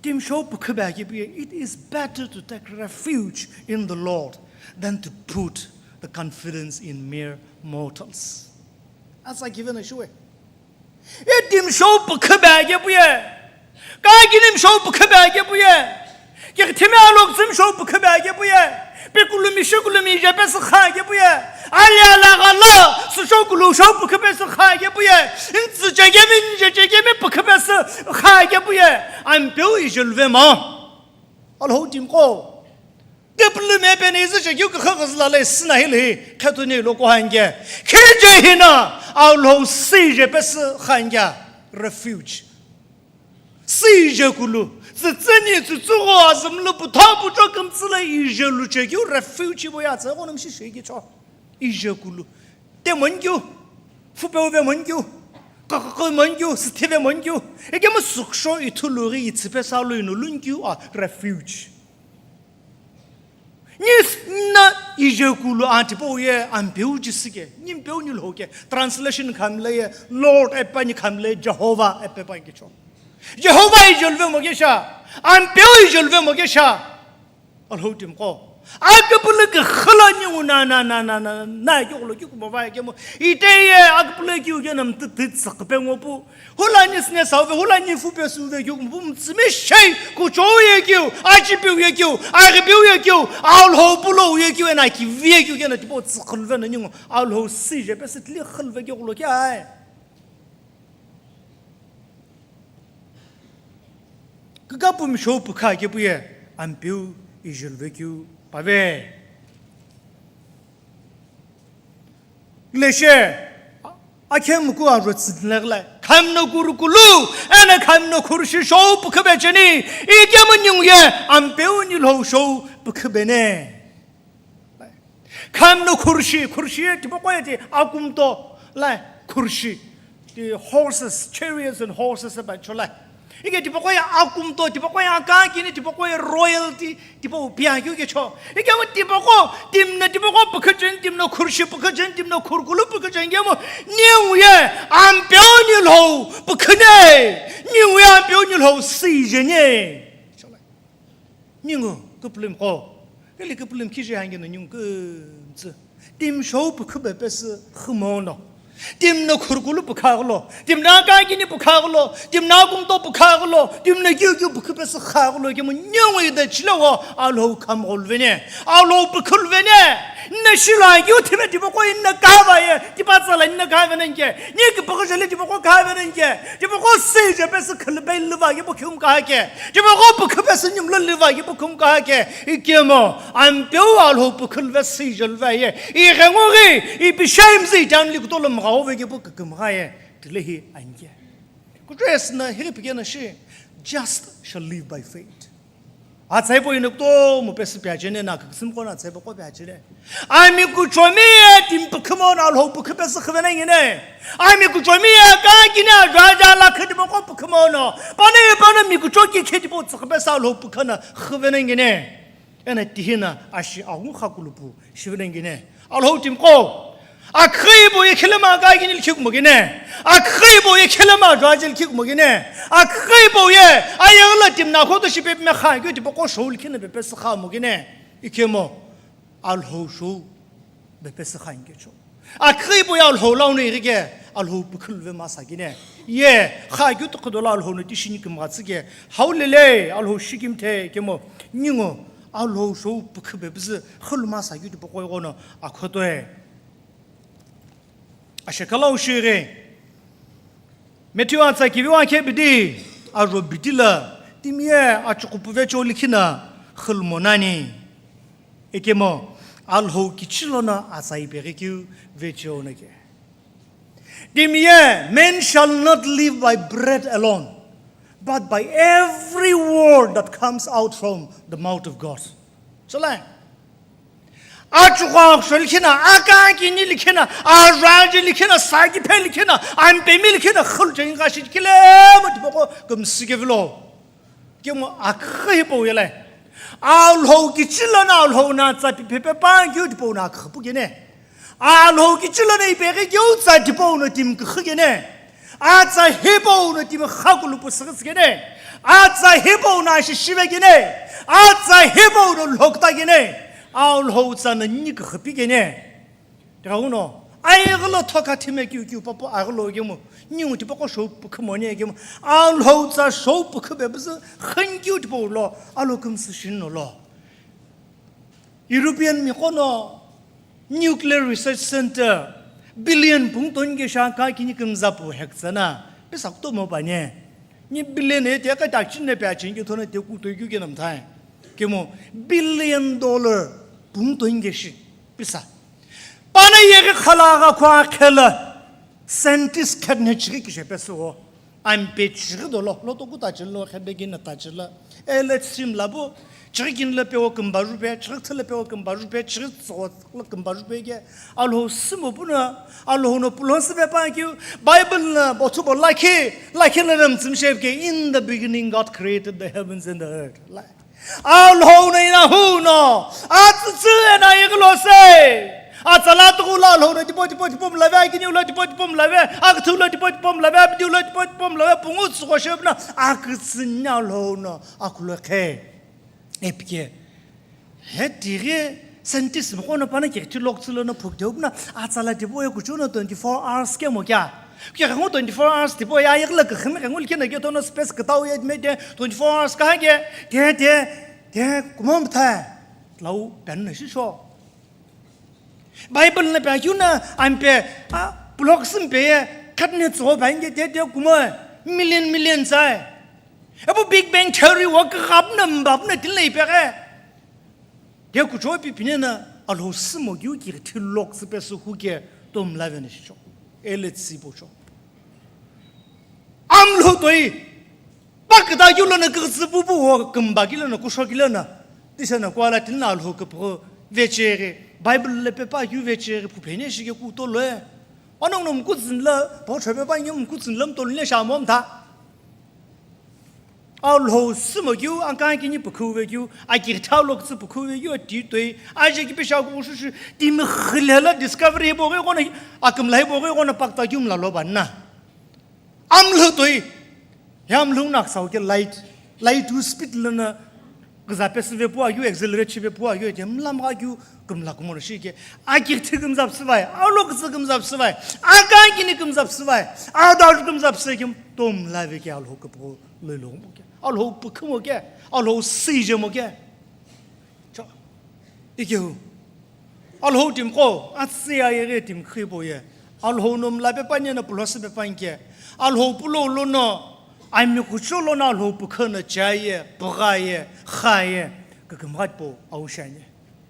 Timshou pükhu be akepu ye, it is better to take refuge in the Lord than to put the confidence in mere mortals. Asa given a shuwe. E timshou pükhu be akepu ye. Ka kinimshou pükhu be akepu ye. Ki thimi alok tsimshou pükhu be akepu ye. Pe kulumi shi kulumi je pesü kha akepu ye. Ali ala ghala, sushou kulu shou pükhu pesü kha akepu ye. Ntsu chekemi, nje chekemi pükhu pesü kha akepu ye. Ampeu ijulve mo. Alhou timqo. Kipulu me peni izi chekeu kükha kuzü la le sina hili, khetuni lo kuhange. Khije hina, Alhou sije pesü khange, refuge. Sije kulu, tsitsini, tsitsugho, azümlu, putha, pucho, kümtsüla, ije lu chekeu, refuge bo ya, tsegho nung shi sheki cho. Ije kulu. Te monkeu, fupeu ve monkeu, kakakoi monkeu, sithe ve monkeu. Eke mo suksho ithulu ghi itsipesa lo ino lunkeu a refuge. Ni na ije kulu a tipau ye Ampeu Jisü ke, Nimpeu ni Lhou ke, translation khamle ye, Lord epa ni khamle, Jehovah epe pa ke cho. Jehovah ijulve mo ke sha, Ampeu ijulve mo ke sha. Alhou timiqo, akipulu kixü lo ningu na, na, na, na, na, na, kighulo kikuma va kemu, iteye akipulu kiu kena mtütü tsüqü pe ngopu. Hulani sine sauve, hulani fu pe suve kiu, pu mtsimi shei, kuchou ye kiu, achipiu ye kiu, aghipiu ye kiu, Alhou pulo ye kiu, ena kivi ye kiu, kena tipo tsüqhülve na ningu, Alhou sije pe sitli khülve kighulo kia ai. Kükapumi shou pükha kepu ye, Ampeu ijulve kiu pave. Leshe, akhemku aro tsütleghle, khamno kurukulu, ena khamno khurshi shou pükhübe cheni, ikemu ningu ye, Ampeu nilhou shou pükhübe ne. Khamno khurshi, khurshi ye tipaqo ye ti akumto, lai, khurshi. Ti horses, chariots and horses ba cholai. Ike tipaqo ye akumto, tipaqo ye akakini, tipaqo ye royalty, tipaqo pia kyu ke cho. Ike mo tipaqo, timna tipaqo pükhüchen, timna khurshi pükhüchen, timna khurkulu pükhüchen, ike mo ningu ye, Ampeu nilhou pükhüne, ningu ye Ampeu nilhou sijene. Cholai. Ningu, küpülümi qo. Kali küpülümi khije hangi no ningu kümtsü. Timi shou pükhübe pesü khümono. Timno khurkulu pükhaghülo. Timno akakini pükhaghülo. Timno akumto pükhaghülo. Timno kiu kiu pükhü pesü khaghülo. Kemu ningu ide chile wo Alhou khamghulvene. Alhou pükhülvene. Nna shilo kiu thime tipaqo inna kava ye. Tipatsala inna kava nanke. Ni kipaqo jale tipaqo kava nanke. Tipaqo sije pesü khülbe liva ye pükhüm kahake. Tipaqo pükhü pesü nimlo liva ye pükhüm kahake. Ikemo, Ampeu Alhou pükhülve sije liva ye. Ighengu ghi, ipishaimzi itanli kutolo mghaove ye pükhüm ghaye. Tilehi anke. Kutres na hiri pike na shi, just shall live by faith. Atsaibo ina kutomo pesü piachene na küküsüm kona atsaibo ko piachene. Ami kuchomi ye timi pükhümo na Alhou pükhü pesü khüvena ngine. Ami kuchomi ye kakini ajaja la khütimo ko pükhümo no. Pane ye pane mi kuchoki khetipo tsükhü pesü Alhou pükhü na khüvena ngine. Ena tihina ashi aghungu khakulupu shivena ngine. Alhou timiqo. Akhüibo ye khilema kakini likhi kumogene. Akhüibo ye khilema juaje likhi kumogene. Akhüibo ye ayagla timna khoto shipe me kha kyo tipaqo shou likhina pe pesü kha mogene. Ikemo Alhou shou be pesü kha inkecho. Akhüibo ye Alhou lau ne irike Alhou pükhülve masa kine. Ye kha kyo tukhudola Alhou no tishini kimgha tsüke. Haulele Alhou shikim the kemo ningu Alhou shou pükhübe püzü khüluma sa kyo tipaqo igono akhotoe. Ashekala ushire. Matthew atsa kivi wa khe bidi, ajo bidi la, timi ye achukupu vecho likhina khülmo nani. Ikemo, Alhou kichilo na atsa ipeghi keu vecho nake. Timi ye, man shall not live by bread alone, but by every word that comes out from the mouth of God. Cholai. Achugha aghüsho likhina, akakini likhina, ajuaje likhina, sakiphe likhina, ampemi likhina, khuluche ingashi kilemo tipaqo kümsü kevilo. Kemu akhü hipau yelai. Alhou kichilo na Alhou na tsa piphe pe pa keu tipau na akhü pu kene. Alhou kichilo na ipeghi keu tsa tipau no timi küxü kene. Atsa hipau no timi khakulupu süghüsü kene. Atsa hipau no ashishive kene. Atsa hipau no lhokta kene. Alhou tsa no ni küxü pi kene. Tighenguno, aighi lo thoka thime kiu kiu papu aighi lo kemu. Ningu tipaqo shou pükhü moni kemu. Alhou tsa shou pükhü be püzü khün kiu tipau lo. Alo kümsü shin no lo. European miqo no Nuclear Research Center billion pungton ke sha kakini kümza pu hektsana pisa kutomo bane. Ni billion e te ka ta chin ne pa chin ke thona te ku to kyu ke nam thai. Kemo billion dollar pungton ke shi pisa. Pana yeghi khala gha khwa khela scientist khat ne chighi kishe pesu o. Ampe chighi dolo, lo toku tachilo, khedegina tachila. Ele tsimla bu, chighi kinla pewo kümba rupe, chighi thila pewo kümba rupe, chighi tsogo la kümba rupe ke. Alhou simo puna, Alhou no pulo sibe pa kyu, Bible na bothu bo lakhi, lakhi la nam tsimshe ke, "In the beginning God created the heavens and the earth." Like, Alhou no ina hu no, atsütsü ena ighi lo se. Atsala tuku lo Alhou no tipo, tipo, tipo mlave, akini lo tipo, tipo mlave, akithu lo tipo, tipo mlave, abidi lo tipo, tipo mlave, pungu tsuko shebna, akitsünya Alhou no, akhulo khe. Epike. He tighi scientist mqo no pana kighithi lokutsü lono phukdeu puna atsala tipau ye kuchou no twenty-four hours kemo kea. Kighengu twenty-four hours tipau ye ayeghi lo kighimi ghengu likena ketono space kütau ye mete twenty-four hours kahake. Te, te, te, kumamtha. Lau pen na shisho. Bible na pe akeu na ampe, a, block simpe ye, khatne tso ba inge te, te, kuma, million, million sai. Ebu Big Bang Theory wa kagap na mbap na tinle ipeghe. Ye kuchou pi pine na, Alhou simo keu kighithi lokutsü pesü huke tom lave na shicho. Ele tsibo cho. Amlhou toi. Paküta keu lono kighithi pupu wo kümba keu lono kusho keu lono. Tisa na kuala tinna Alhou küpüghü vecheghi. Bible le pepa keu vecheghi puphe ne shike kuto loe. Onong no mkutsin la, po chöpe pa nge mkutsin la mtolune sha momtha. Alhou simo keu, angkang kini pükhu ve keu, akighithi lokutsü pükhu ve keu, ati toi, aje kipe sha kushushu, timi khile la discovery bo ghi kono, akümla bo ghi kono pakta keu mla lo banna. Amlhou toi, ya amlhou na sau ke light, light u speed lono, küza pesü ve pu akeu, accelerate shi ve pu akeu, te mlam akeu, kümla kumo shike, akighithi kümza psü vai, alokutsü kümza psü vai, angkang kini kümza psü vai, adau kümza psü keu, tom lave ke Alhou küpüghü. Loi lo mo ke. Alhou pükhu mo ke. Alhou sije mo ke. Cho. Ikehu. Alhou timqo, atsi ayeghi timkhibo ye. Alhou no mla pe panye na pulo se pe panke. Alhou pulo lono, ami kuchou lono Alhou pükhu no chaye, püghaye, khaye, kükümghat po, au shanye.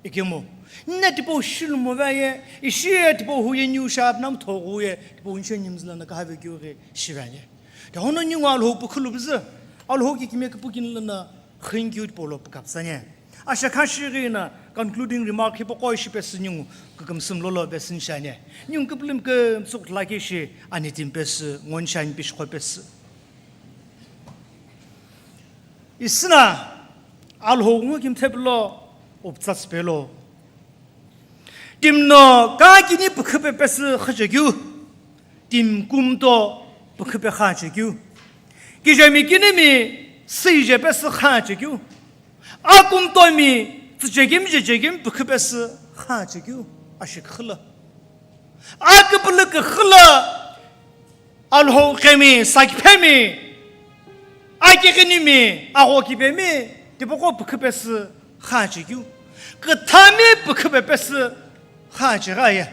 Ikemu, nne tipau shilumo vaye, ishi ye tipau huye niu shap nam thogu ye, tipau unshe nyimzila na kahave kyu ghi shivaye. Tahono ningu Alhou pükhülu bzü, Alhou ki kime küpükini lana khingkyu tipau lo pükapsanye. Asha khashi ghi na concluding remark hipaqo ishi pesü ningu kükümsüm lolo pesü nshanye. Ningu küpülüm kümsük laki shi ani tim pesü, ngon shani pishqo pesü. Isina, Alhou ngo kimthepilo, uptsats pelo. Timno kakini pükhüpe pesü khachekeu, tim kumto pükhüpe khachekeu. Kijemi kinimi sije pesü khachekeu. Akumtomi tsüchekemi jechekemi pükhüpe sü khachekeu. Ashik khüla. Aküpülü kükhüla. Alhou khemi, sakiphemi, akighinimi, aghokipemi, tipaqo pükhüpesü khachekeu. Küthami pükhüpepesü khacheghaye.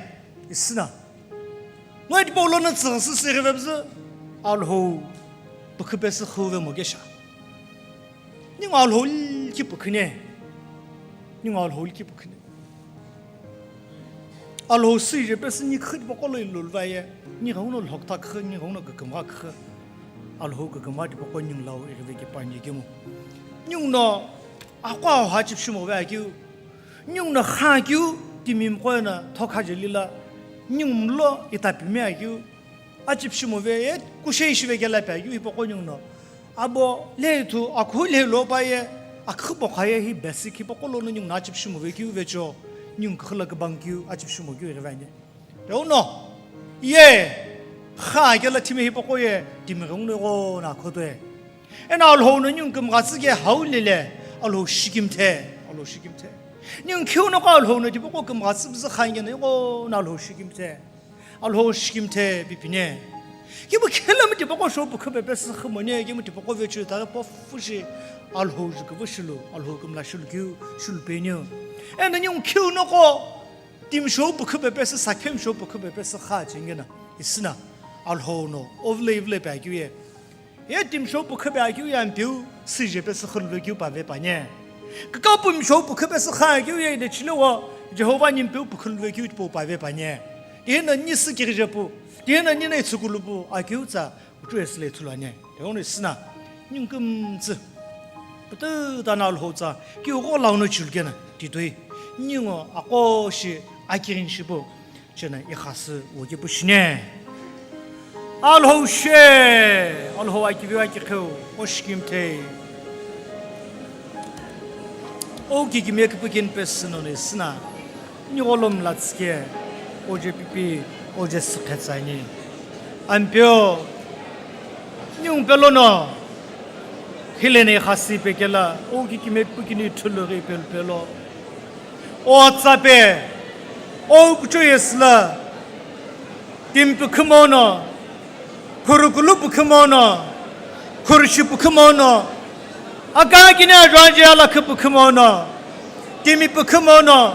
Isina. Noi tipau lono tsüghüsü sirivebzü, Alhou pükhüpesü khuve mokesha. Ningu Alhou ki pükhüne. Ningu Alhou ki pükhüne. Alhou sije pesü ni khü tipaqo lo ilulvaye. Ni gauno lhokta khü, ni gauno kükümgha khü. Alhou kükümgha tipaqo ningu lau irive kipanye kemu. Ningu no aqwa ha chipshimo ve akeu. Ningu no kha keu timimqo na thokha jelila. Ningu mlo itapime akeu. Achipshimo ve ye, kushei shive kela pe, yu hipaqo ningu no. Abo, le thu, akhu le lo pa ye, akhü pokha ye hi basic hipaqo lo no ningu no achipshimo ve keu ve cho, ningu khüla kübang keu, achipshimo keu irive anye. Yo no, ye, kha kela timi hipaqo ye, timi gong no go na khotoe. Ena Alhou no ningu kümghatsü ke hau lele, Alhou shikimthe, Alhou shikimthe. Ningu khiu no ka Alhou no tipaqo kümghatsü bzü kha nge no go na Alhou shikimthe. Alhou shikimthe pipine. Kimu khela mi tipaqo shou pükhüpe pesü khümone, kimu tipaqo vechu ta po fushi Alhou ju küvü shilu, Alhou kümla shilu keu, shilu peneu. Ena ningu khiu no ko, tim shou pükhüpe pesü, sakhem shou pükhüpe pesü kha chingena. Isina, Alhou no, ovle ivle pe akeu ye. Ye timshou pükhüpe akeu ye Ampeu, sije pesü khüluvekeu pave panye. Kükapümshou pükhüpe sü kha akeu ye de chilewo, Jehovah nimpeu pükhüluvekeu tipau pave panye. Tiye no ni sü kirijepu, tiye no ni no itsükulupu, akeu tsa, utu esüle ithulu anye. Tiye ono isina, ningu kümtsü. Pütü tana Alhou tsa, ki ugo lau no chilukena, titoi. Ningu aqo shi, akirin shipu. Chena ikhasü wokipu shine. Alhou she, Alhou akiviu akikheu, oshikimthei. O kikimiye küpükini pesü nono isina. Nigholom latsike, oje pipi, oje sükhetsani. Ampeu, ningu pelono, hilene ikhasü pekela, o kikimiye küpükini thulughi pelu pelo. Otsape, o kucho yesüla, timi pükhu mono, khurukulu pükhu mono, khurushi pükhu mono, akakini ajuaje alakhu pükhu mono, timi pükhu mono,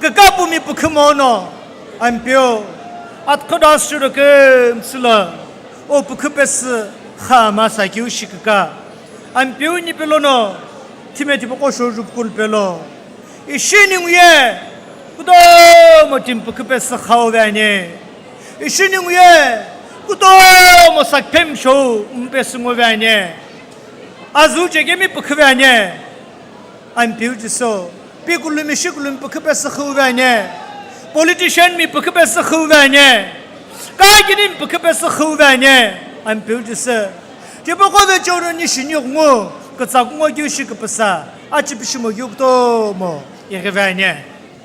kükapumi pükhu mono, Ampeu, atkhodo asüro kümsülo, o pükhu pesü kha masa kiu shiküka, Ampeu nipelono, thime tipaqo shojupukulu pelo. Ishi ninguye, kutomo timi pükhu pesü khau ve ani. Ishi ninguye, kutomo sakphemshou umpesü ngo ve ani. Azu chekemi pükhu ve ani. Ampeu Jisü, pikulumi shikulumi pükhu pesü khau ve ani. Politician mi pükhu pesü khau ve ani. Kakini mi pükhu pesü khau ve ani. Ampeu Jisü, tipaqo vecheo no nishi nighungu, kütsa kungu keu shi küpüsa, achipishi mo keu kutomo, ighi ve ani.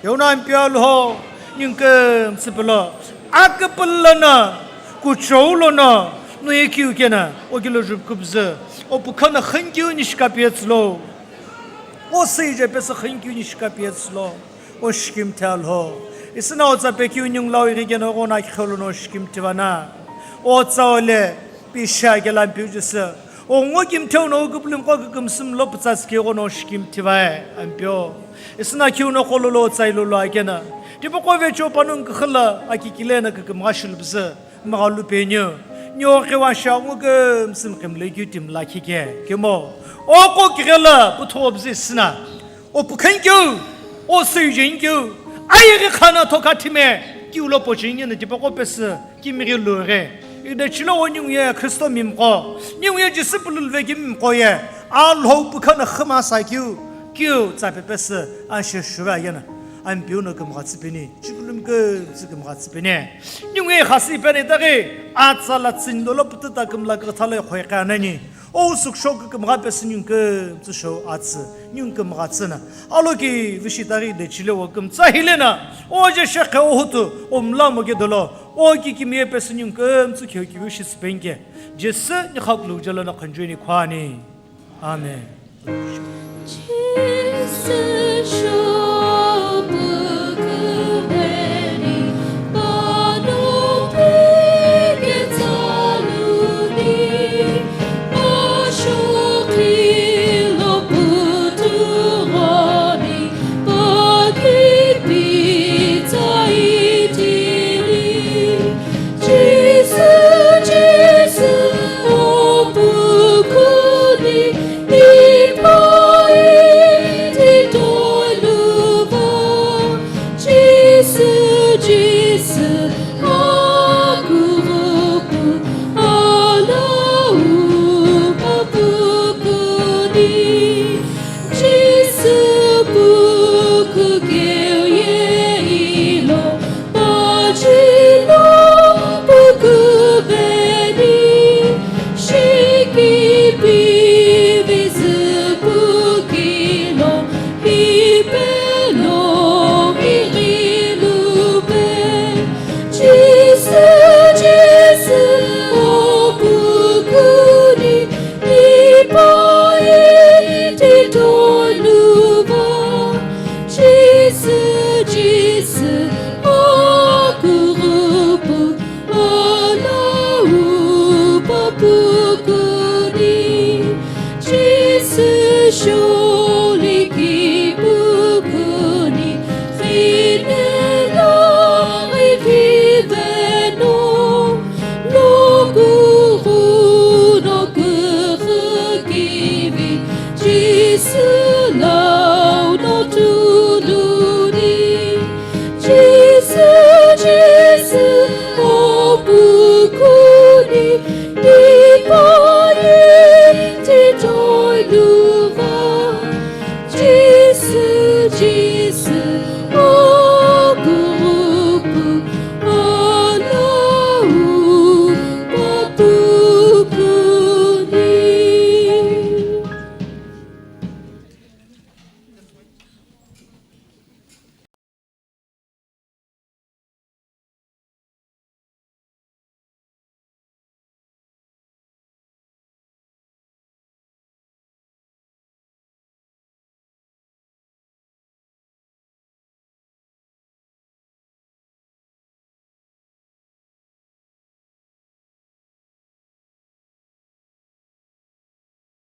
Yona Ampeu Alhou, ningu kümsü pelo, aküpülo no, kuchou lono, no ye keu kena, okilo jupukubzü, o pükhono khünkeu nishi kapietsülo, o süije pesü khünkeu nishi kapietsülo, o shikimthi Alhou. Isüna otsape keu ningu lau ighi kena, o ghono akhi kholo no shikimthi vana. Otsa ole, Pisha kela Ampeu Jisü. O ngo kimtheu no ukupulum ko kükümsü mlo pütsatsi keu ghono shikimthi vae, Ampeu. Isüna keu no khololo tsai lolo akena. Tipaqo vecheo panongu kükhüla akikile na kükümgha shilubzü. Mgha lupeniu. Nio kewa sha ngo kümsü mkimle keu timla khike. Kemo. O ko kigela putho obzi sina. O pükhonkeu, o süijenkeu, ayeghi khana thoka thime, kiu lo pochengena tipaqo pesü, kimighi lughe. Idechilo o ninguye Khristo mimqo, ninguye Jisü pululuvekemi mimqo ye, Alhou pükhono khümasa keu, keu tsape pesü, ashe shuve ayena. Ampeu no kümgha tsüpeni, chikulumi kümtsü kümgha tsüpeni. Ninguye khasi peni itaghi, atsa la tsüni dolo pututa kümla küthalo ekhoiqi anani. O süksho kükümgha pesü ningu kümtsü shou atsü, ningu kümgha tsüna. Aloki vishitaghi dechile o kümtsü ahile na, o je shekhe o hutu, o mlamo ke dolo, o kikimiye pesü ningu kümtsü kheu kivishi süpenke. Jisü ni khaklu jalo na khunjuini khwani. Amen. Jisü, Jisü, o pükuni, ipa iti toluva. Jisü, Jisü, akurupu, alau papukuni. Jisü puku keu ye ilo, pachilo puku beni, shiki pivi zü pukilo, ipelo ighilu pe. Jisü, Jisü, o pukuni, ipa iti toluva. Jisü, Jisü, akurupu, alau papu.